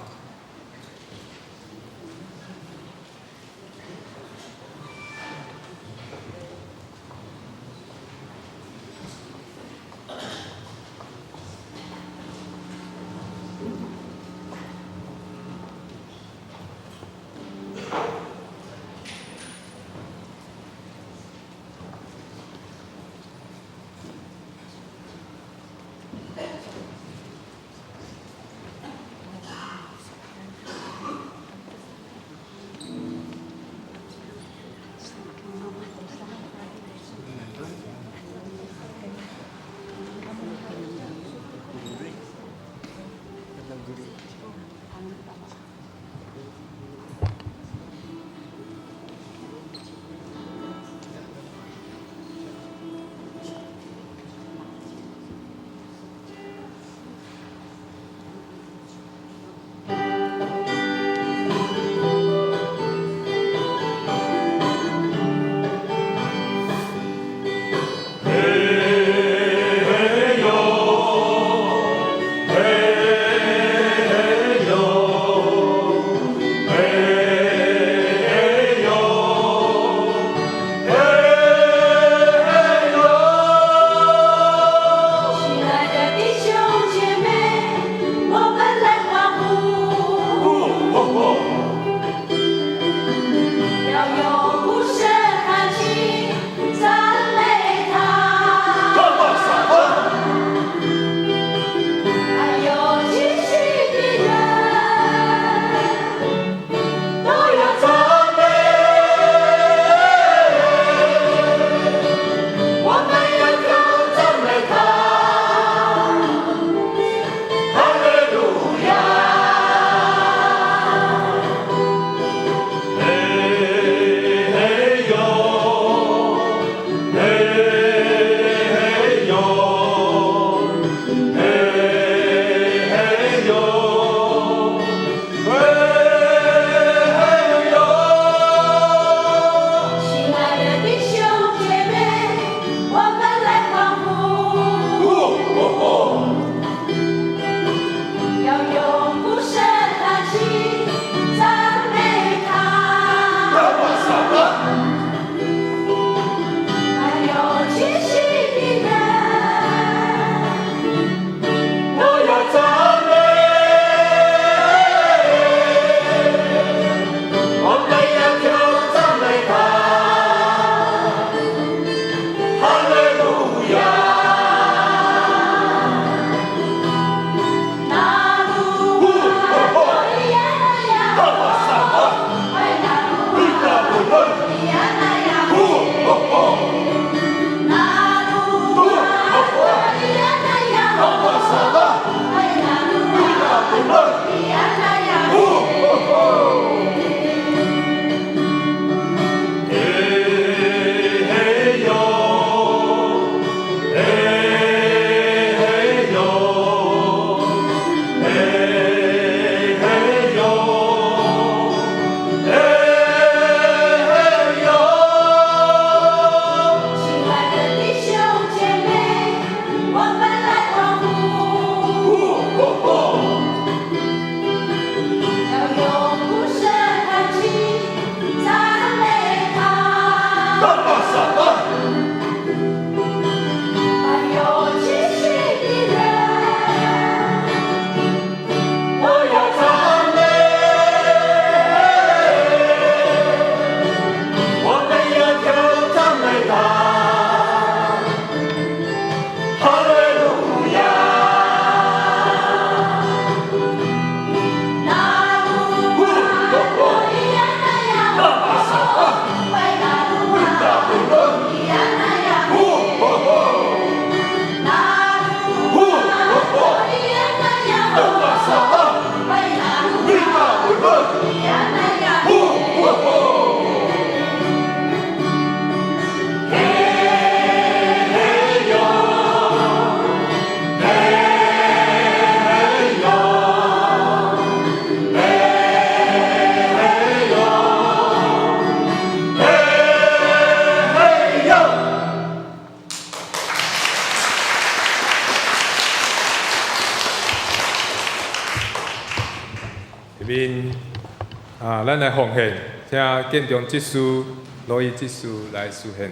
面啊，咱來奉獻，請建中執事羅伊執事來司獻。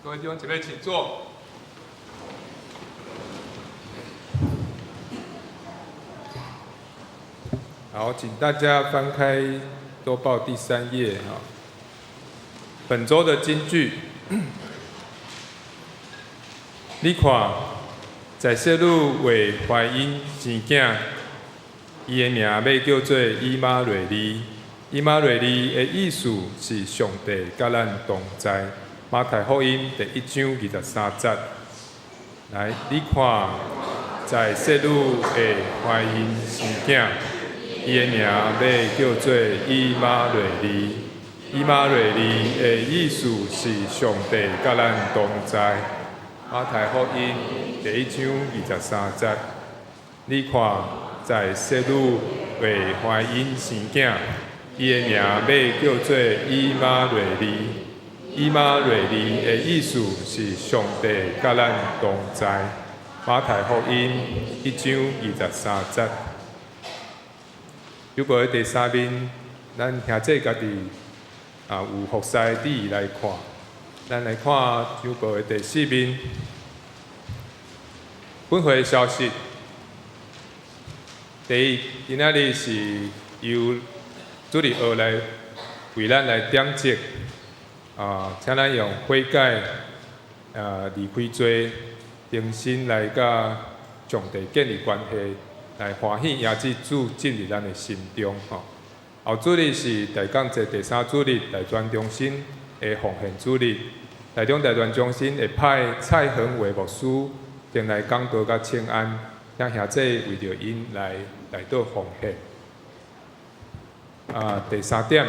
各位弟兄姐妹，請坐。好，請大家翻開週報第三頁哈。本週的金句，你看，在洗女會懷孕生囝，伊的名欲叫做以馬內利。以馬內利的意思是上帝佮咱同在。馬太福音第一章23節。來，你看，在洗女會懷孕生囝，伊的名欲叫做以馬內利。以馬內利的意思是上帝佮咱同在。馬太福音第一章23節。你看，在洗女會懷孕生囝，伊的名欲叫做以馬內利。以馬內利的意思是上帝佮咱同在。馬太福音一章23節。如果第三面咱兄姊家己啊有服侍的旨意來看，咱來看週報的第四面。本會消息，第一，今仔日是由主日學來為咱來點燭，啊，請咱用悔改、啊離開罪，重新來佮上帝建立關係，來歡喜耶穌主進入咱的心中吼。後主日是大港節第三主日，大專中心的奉獻主日，台中大專中心會派蔡恆偉牧師前來講道佮請安，請兄姊為著𪜶來代禱奉獻。啊，第三點，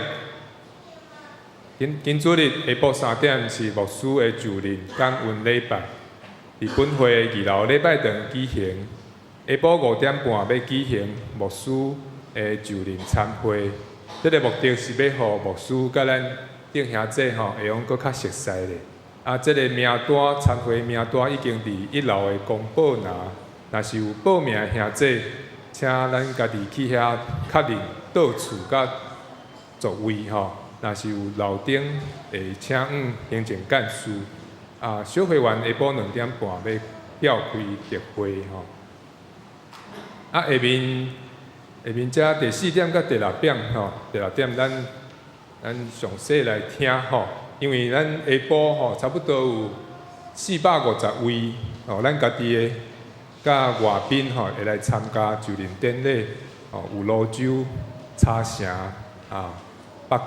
今今主日下晡3點是牧師的就任感恩禮拜，佇本會二樓禮拜堂舉行。下晡5點半欲舉行牧師的就任餐會，這个目的是欲予牧師佮咱弟兄姊吼會用閣較熟似咧。啊，這个名單餐會名單已經佇一樓的公報欄，若是有報名的兄姊，請咱家己去遐確認桌次佮座位吼。若是有漏燈，會請問行政幹事。啊，小會員下晡2點半欲召開特會吼。啊，下面下面遮第四點佮第六點吼，第六點咱咱詳細來聽吼，因為咱下晡吼差不多有450位吼，咱家己的佮外賓吼會來參加就任典禮吼，有蘆洲、茶城啊、北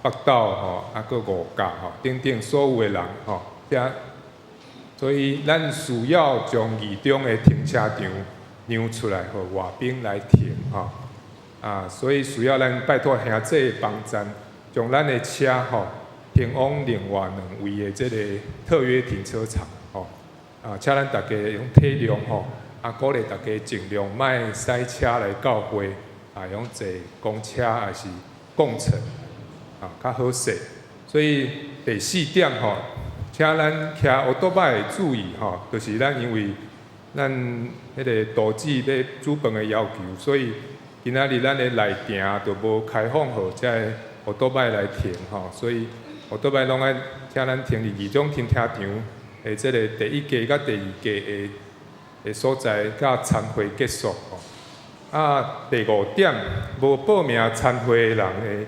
北斗吼，啊閣五甲吼等等所有的人吼，遮，所以咱需要將二中的停車場讓出來，予外賓來停吼，啊，所以需要咱拜託兄姊幫贊，將咱的車吼停往另外兩位的這個特約停車場吼，啊，請咱大家用體諒吼，啊，鼓勵大家盡量莫駛車來教會，啊，用坐公車抑是共乘，啊，較好勢。所以第四點吼，請咱騎歐多擺注意吼，就是咱因為咱彼个杜姊欲煮飯的要求，所以今仔日咱的內埕就無開放予這个歐多擺來停吼，所以歐多擺攏愛請咱停佇二中停車場的這个第一格佮第二格的的所在，到餐會結束吼。啊，第五點，無報名餐會的人的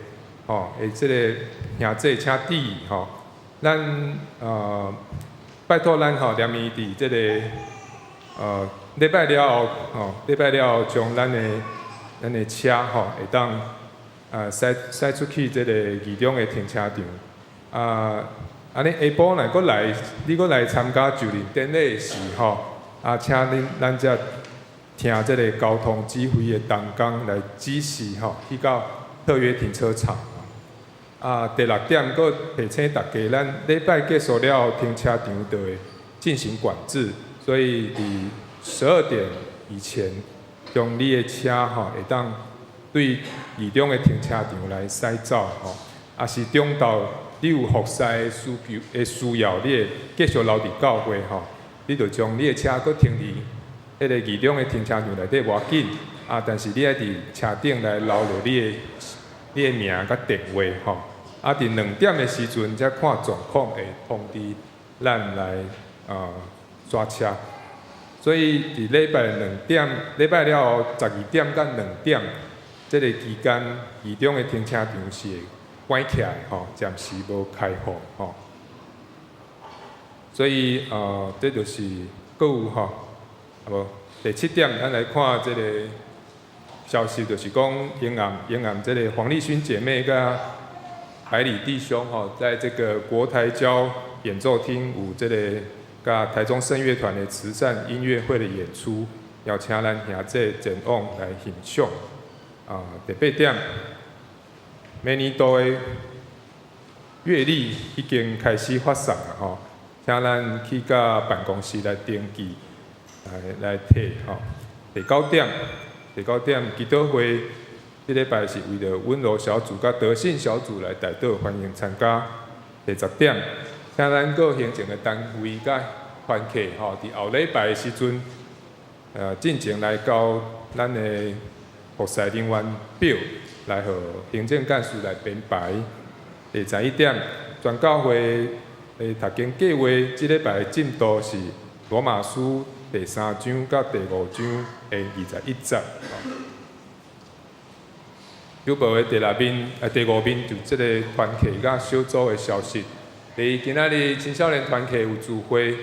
吼，的這个兄姊請注意吼，咱拜託咱吼，連伊佇這个禮拜了後吼，禮拜了後將咱的車吼會當駛駛出去這个二中的停車場。啊，按呢下晡若閣來，你閣來參加就任典禮時吼，啊，請恁咱才聽這个交通指揮的同工來指示吼，去到特約停車場。啊，第六點，閣提醒大家，咱禮拜結束了後，停車場就會進行管制，所以佇12點以前，將你的車吼會當對二中的停車場來駛走吼。啊是中晝你有服侍的需求的需要，你會繼續留佇教會吼，你就將你的車閣停佇彼个二中的停車場內底無要緊，啊，但是你愛佇車頂來留落你的名佮電話吼。啊，佇兩點的時陣，才看狀況會通知咱來刷車。所以佇禮拜兩點，禮拜了後12點到兩點，這个期間，二中的停車場是會關起來吼，暫時無開放吼。所以這就是閣有吼，啊無第七點，咱來看這个消息，就是講英暗英暗這个黃麗薰姐妹佮百里弟兄吼，在這个國台交演奏廳有這个佮台中聖樂團的慈善音樂會的演出，邀請咱兄姊前往來欣賞。啊，第八點，明年度的月曆已經開始發送了吼，請咱去到辦公室來登記，來來提吼。第九點，第九點，祈禱會這禮拜是為著溫柔小組佮德信小組來代禱，歡迎參加。第十點，請咱各行政的單位佮團契吼，佇後禮拜的時陣，進前來交咱的服侍人員表，來予行政幹事來編排。第十一點，全教會的讀經計劃，這禮拜的進度是羅馬書第三章佮第五章的二十一節。週報的第六面、第五面就這个團契佮小組的消息。第二，今仔日青少年團契有聚會，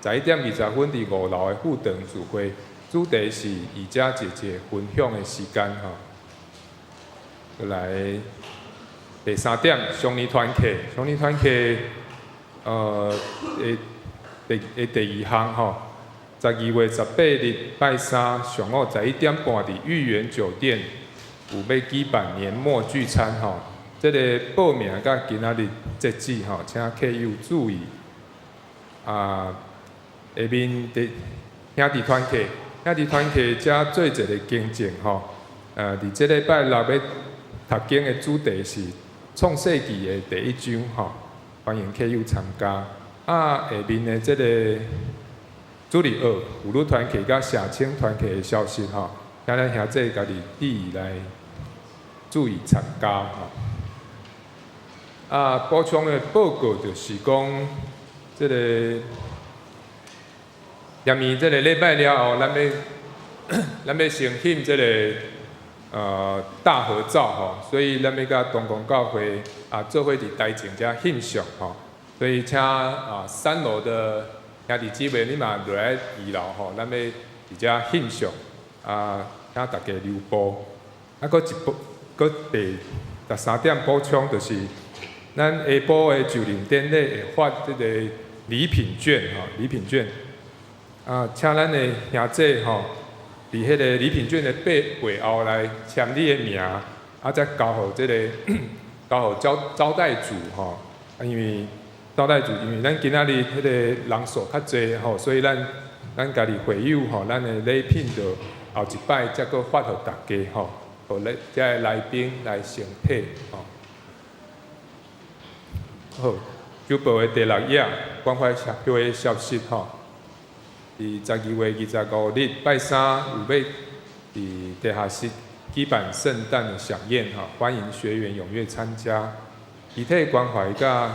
十一點二十分佇五樓的副堂聚會，主題是宜家姐姐分享的時間吼。閣來第三點，雙年團契，雙年團契，的第的第二項吼，十二月十八日拜三上午十一點半佇御園酒店有欲舉辦年末聚餐吼。這个報名佮今仔日截止吼，請客友注意。啊，下面佇兄弟團契，兄弟團契遮做一个更正吼。佇這禮拜六欲讀經的主題是創世紀的第一章吼，歡迎客友參加。啊，下面的這個主日學婦女團契佮社青團契的消息吼，請咱兄弟家己注意來注意參加吼。啊，補充的報告就是講，這个連綿這个禮拜了後，咱欲先翕這个大合照吼，所以咱欲佮東光教會啊做伙佇台前遮翕相吼，所以請啊三樓的兄弟姊妹，你嘛落來二樓吼，咱欲佇遮翕相啊，請大家留步。啊，閣一步，閣第十三點補充就是。咱下晡的就任典禮會發這个禮品券吼，禮品券啊，請咱的兄弟吼，佇彼个禮品券的背背後來簽你的名，啊，再交予這个交予招招待組吼，啊，因為招待組因為咱今仔日彼个人數較濟吼，所以咱咱家己會友吼，咱的禮品就後一擺才閣發予大家吼，予咧遮个來賓來先體吼。好，週報的第六頁，關懷社會的消息吼。佇十二月二十五日拜三有欲佇地下室舉辦聖誕的饗宴吼，歡迎學員踴躍參加。遺體關懷佮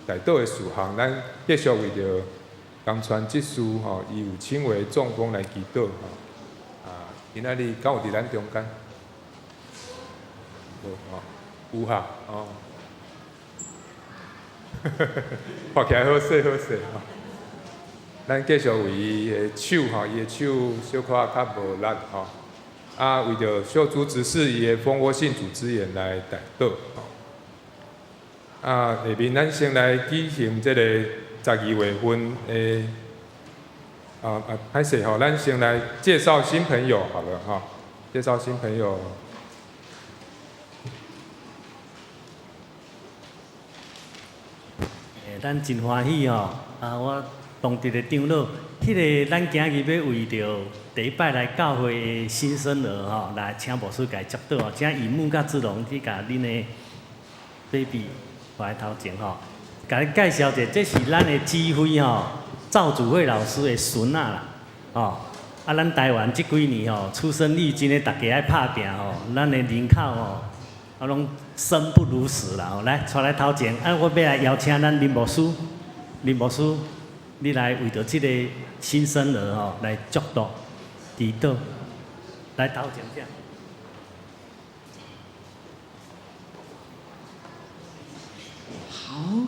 代禱的事項，咱繼續為著江川執事吼，伊有輕微中風來祈禱吼。啊，今仔日敢有佇咱中間？無吼，有哈哦。看起來好勢好勢吼，咱繼續為伊的手吼，伊的手小可較無力吼，啊，為著秀珠執事伊的蜂窩性組織炎來代禱吼。啊，下面咱先來舉行這个十二月份的，啊啊，歹勢吼，咱先來介紹新朋友好了哈，介紹新朋友。咱真歡喜吼！啊，我當佇的長老，彼个咱今日欲為著第一擺來教會的新生兒吼，來請牧師共伊祝禱吼，請以木佮志龍去共恁的 baby 擺頭前吼，共你介紹者，這是咱的指揮吼，趙祖慧老師的孫仔啦，吼！啊，咱台灣這幾年吼，出生率真的，大家愛拍拚吼，咱的人口吼。啊，攏生不如死啦！吼，來，𤆬來頭前，啊，我欲來邀請咱林牧師，林牧師，你來為著這个新生兒吼來祝禱、祈禱，來頭前請。好，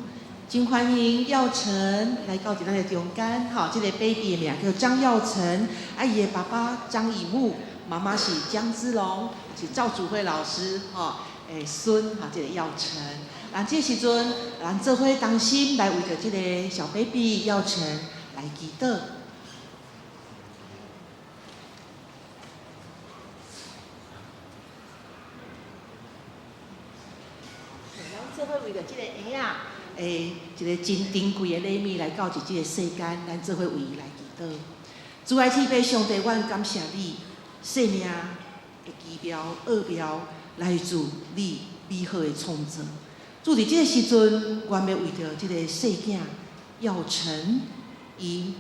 真歡迎耀成來到咱的中間，吼，這个 baby 的名叫張耀成，啊，伊的爸爸張以木，媽媽是江姿龍，是趙祖慧老師，吼。的孫哈，這个耀成，咱這時陣，咱做伙同心來為著這个小 baby 耀成來祈禱。咱做伙為著這个嬰仔，一个真珍貴的禮物來到佇這个世間，咱做伙為伊來祈禱。主愛天父上帝，阮感謝你，生命的奇妙奧妙。來自你美好的創造。主佇這个時陣，阮欲為著這个細囝耀成，伊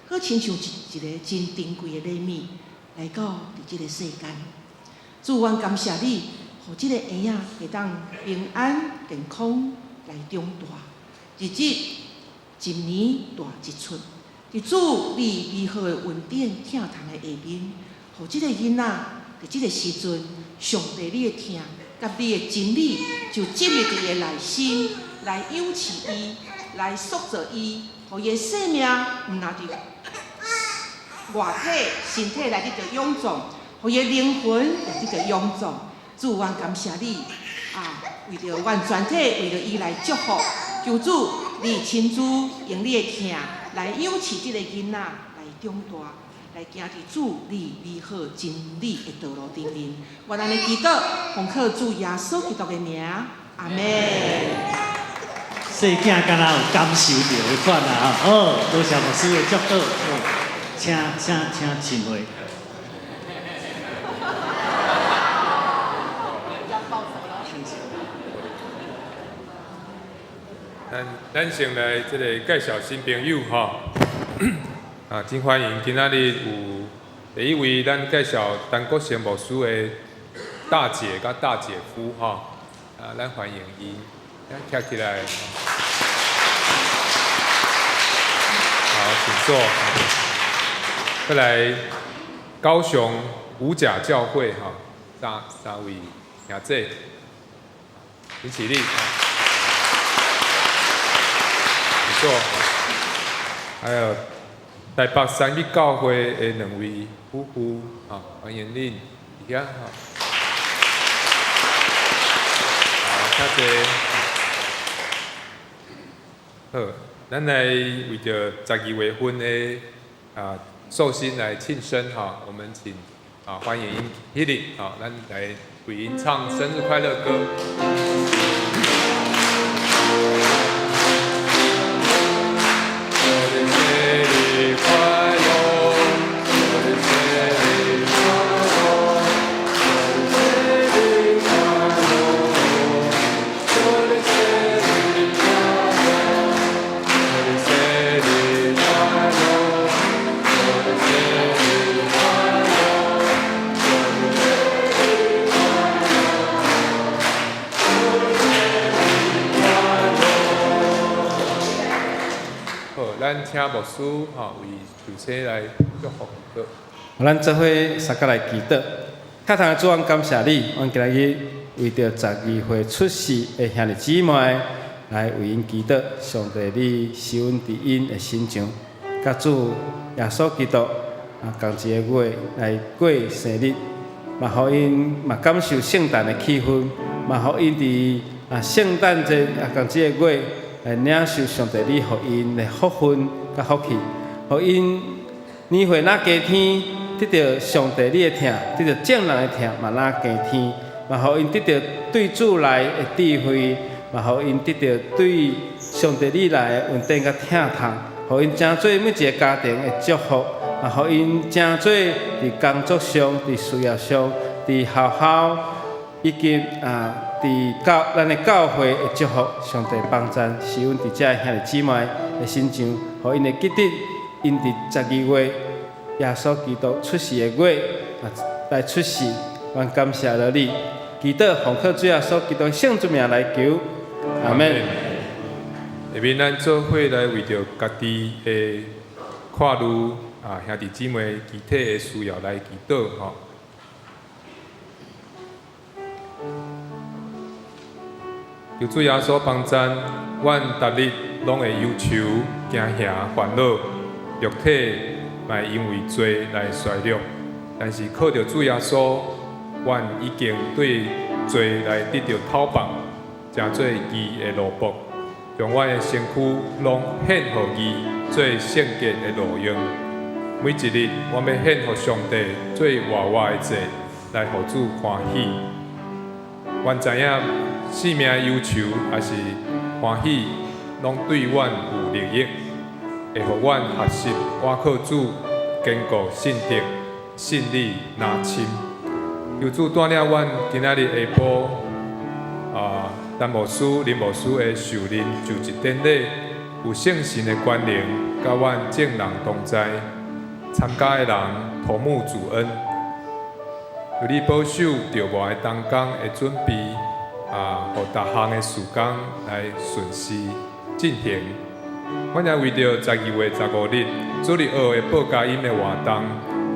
好親像一一个真珍貴的禮物來到佇這个世間。主，阮感謝你，予這個嬰仔會當平安健康來長大，日子一年大一寸。佇主你美好的恩典疼痛的下面，予這個囡仔佇這個時陣，上帝你的疼佮你的真理就進入佇伊的內心，來養飼伊，來塑造伊，予伊的生命毋若佇外體、身體來得著勇壯，予伊的靈魂也得著勇壯。主，阮感謝你啊！為著阮全體，為著伊來祝福，求主你親自用你的疼來養飼這個囡仔來長大，來行佇主你美好真理的道路頂面。阮按呢祈禱，奉靠主耶穌基督的名，阿們。細囝敢若有感受著彼款啊！吼，好，多謝牧師的祝禱，請請請請會。咱咱先來這个介紹新朋友吼，啊，真歡迎今仔日有第一位咱介紹陳國成牧師的大姐佮大姐夫吼，啊，咱歡迎伊，咱徛起來，好，請坐。再來高雄五甲教會吼，三三位兄姐，請起立。請坐。還有台北三一教會的兩位夫婦，啊，歡迎恁佇遐吼。好，請坐。好，咱來為著12月份的啊壽星來慶生哈，我們請啊歡迎 Hilly 啊，咱來為𪜶唱生日快樂歌。生日快樂，生日快樂，生日快樂，生日快樂，生日快樂，生日快樂。好，咱請牧師吼為壽星來祝福。咱做伙相佮來祈禱。教堂的主，阮感謝你，阮今日為著12歲出世的兄弟姊妹來為𪜶祈禱。上帝，你施恩佇𪜶的身上，佮主耶穌基督啊，仝一个月來過生日，嘛予𪜶嘛感受聖誕的氣氛，嘛予𪜶佇啊聖誕節啊仝一个月來領受上帝你予𪜶的福分佮福氣，予𪜶年歲若加添，得著上帝你的疼，得著眾人的疼，嘛若加添，嘛予𪜶得著對主來的智慧，嘛予𪜶得著對上帝你來的恩典佮疼痛，予𪜶成做每一個家庭的祝福，嘛予𪜶成做佇工作上、佇事業上、佇學校以及啊佇教咱的教會的祝福。上帝幫贊，施阮佇遮兄弟姊妹的身上，予𪜶會記得𪜶佇12月耶穌基督出世的月啊來出世。阮感謝了你，祈禱奉靠主耶穌基督聖主名來求，阿們。下面咱做伙來為著家己的跨慮啊兄弟姊妹肢體的需要來祈禱吼。求主耶穌幫贊，阮逐日攏會憂愁、驚嚇、煩惱，肉體嘛會因為罪來衰弱。但是靠著主耶穌，阮已經對罪來得著討放，成做義的奴僕，將阮的身軀攏獻予伊做聖潔的路用。每一日，阮欲獻予上帝做活活的祭，來予主歡喜。阮知影生命憂愁抑是歡喜，攏對阮有利益，會予阮學習倚靠主，堅固信德，信理若深。求主帶領阮今仔日下晡啊，陳牧師、林牧師的受任就職典禮，有聖神的權能，佮阮眾人同在，參加的人同沐主恩。求你保守著磨的同工的准备，啊，予逐项的事工来顺时进行。阮也为著12月15日主日学的报佳音的活动，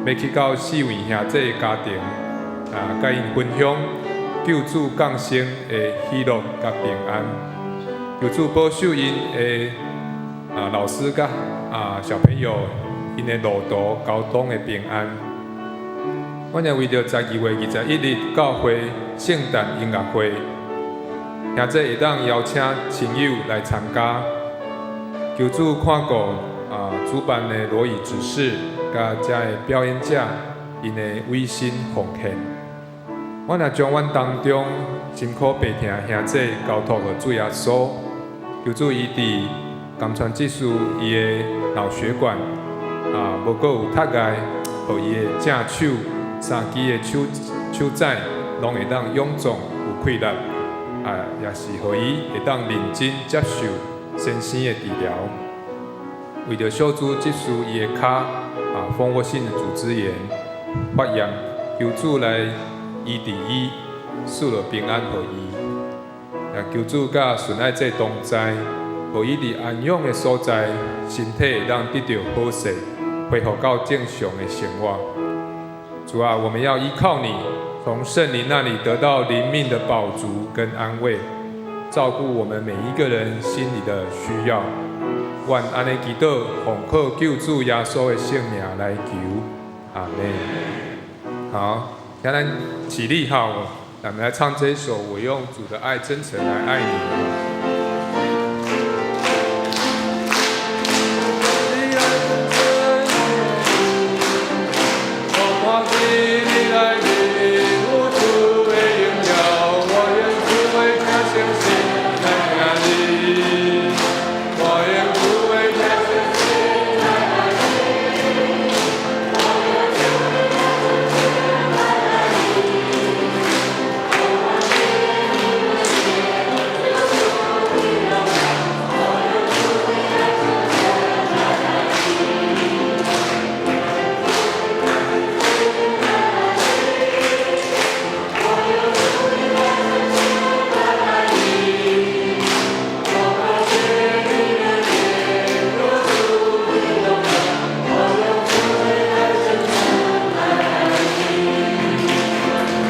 欲去到四位兄弟的家庭，啊，佮𪜶分享救主降生的喜乐佮平安。求主保守𪜶的老师佮小朋友𪜶的路途交通的平安。阮也为著12月21日教会圣诞音乐会，兄弟会当邀请亲友来参加。求主看顾主办的罗宇执事佮遮的表演者，𪜶的委身奉献。阮也将阮当中辛苦病疼的兄弟交托予主耶稣，求主医治甘川执事伊的脑血管无阁有窒碍，予伊的正手三支的手手指拢会当勇壮有气力，也是予伊会当认真接受先生的治疗。为著小主执事伊的跤蜂窝性的组织炎发炎，求主来医治伊，赐予平安予伊。也求主佮顺爱这同在，予伊伫安养的所在，身体会当得著好势，恢复到正常的生活。主啊，我們要依靠你，從聖靈那裡得到靈命的飽足跟安慰，照顧我們每一個人心裡的需要。願按呢祈禱，奉靠救主耶穌的聖名來求，阿們。好，請咱起立哈，我們來唱這首《我用主的愛真誠來愛你》。我看見你內面有主的榮耀，我用主的聽聲心來聽你，我用主的聽聲心來愛你。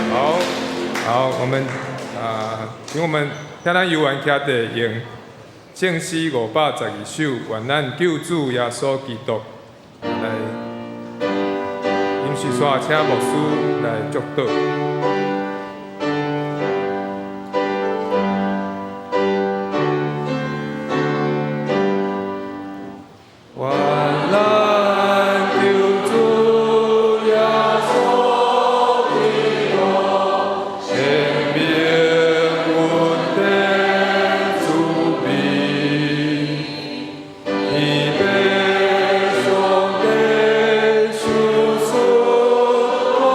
好，好，我們啊，請我們請咱遊玩徛地用聖詩512首，願咱救主耶穌基督來，臨時煞請牧師來祝禱。願咱救主耶穌基督，聖名恩典慈悲，天父上帝受賜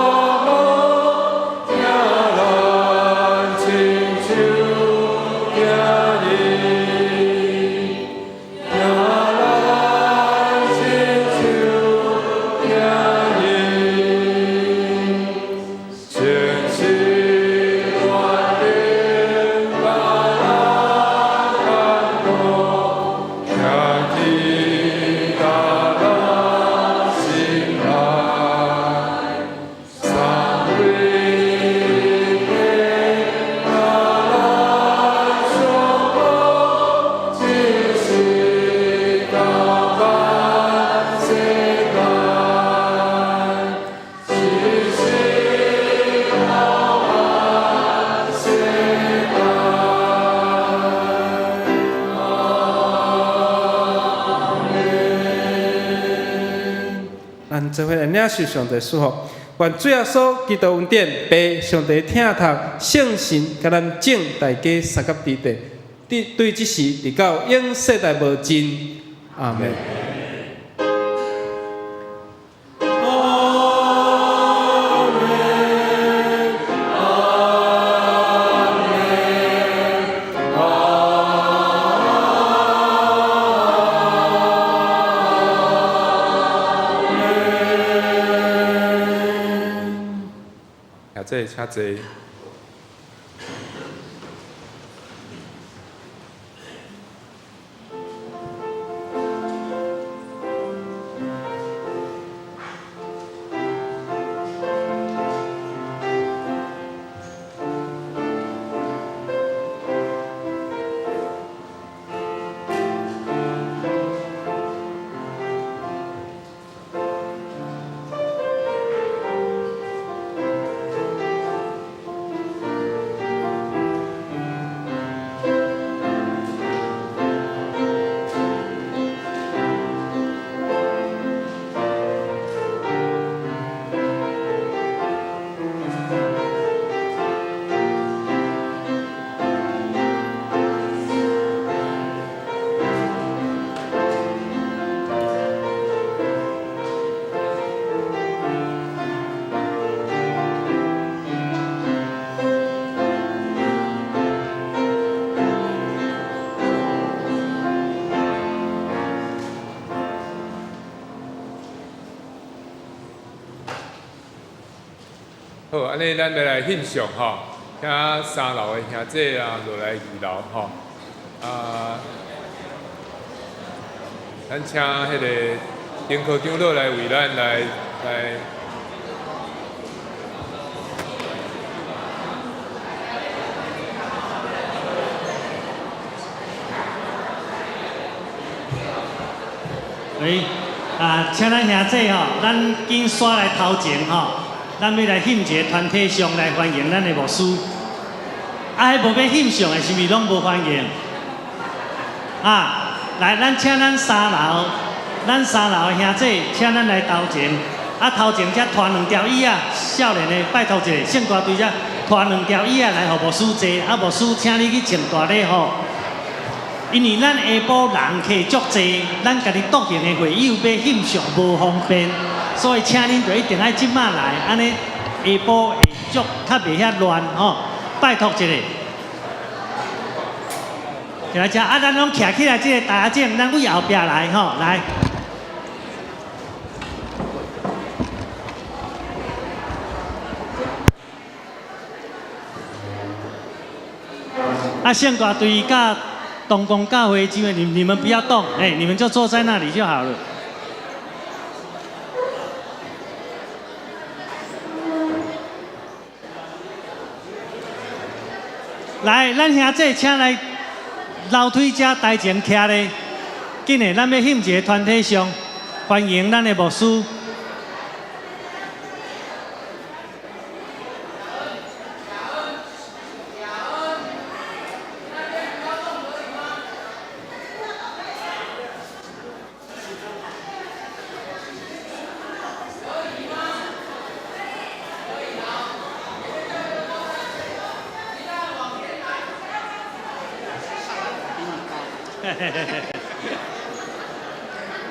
大福，疼咱親像囝兒，疼咱親像囝兒，誠實願能共咱牽導，徛佇大咱心內，三位一體共咱相顧，一世到萬世代，一世到萬世代。阿們。咱做伙來領受上帝祝福，願主耶穌基督恩典、父上帝疼痛、聖神佮咱眾大家相佮佇地，對對這時直到永世代無盡。阿們。阿們，阿們，阿們。姐请坐。好，按呢咱欲来翕相吼，请三楼的兄弟啊落来二楼吼，啊，咱请彼个丁科长老来为咱来来。喂，啊，请咱兄弟吼，咱紧煞来头前吼。咱欲来翕一个团体相来欢迎咱的牧师。啊，彼无欲翕相的，是毋是拢无欢迎？啊，来，咱请咱三楼，咱三楼的兄弟，请咱来头前。啊，头前遮拖两条椅仔，少年的拜托一下，圣歌队遮拖两条椅仔来予牧师坐。啊，牧师，请你去穿大礼服。因为咱下晡人客足济，咱家己独行的会友欲翕相无方便。所以，请恁就一定爱这马来，按呢下晡会足较袂遐乱吼。拜托一下，来遮啊，咱拢徛起来，这个台仔顶，咱为后壁来吼，来。啊，圣歌队佮东光教会姊妹，你们不要动，哎，你们就坐在那里就好了。来，咱兄弟请来楼梯遮台前徛咧，紧的，咱欲翕一个团体相，欢迎咱的牧师。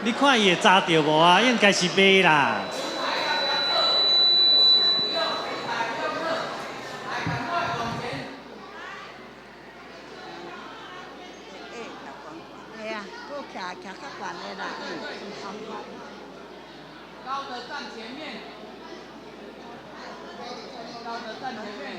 你看伊会扎著无啊？应该是袂啦。系啊，阁徛徛较悬的啦。高的站前面，高的站前面。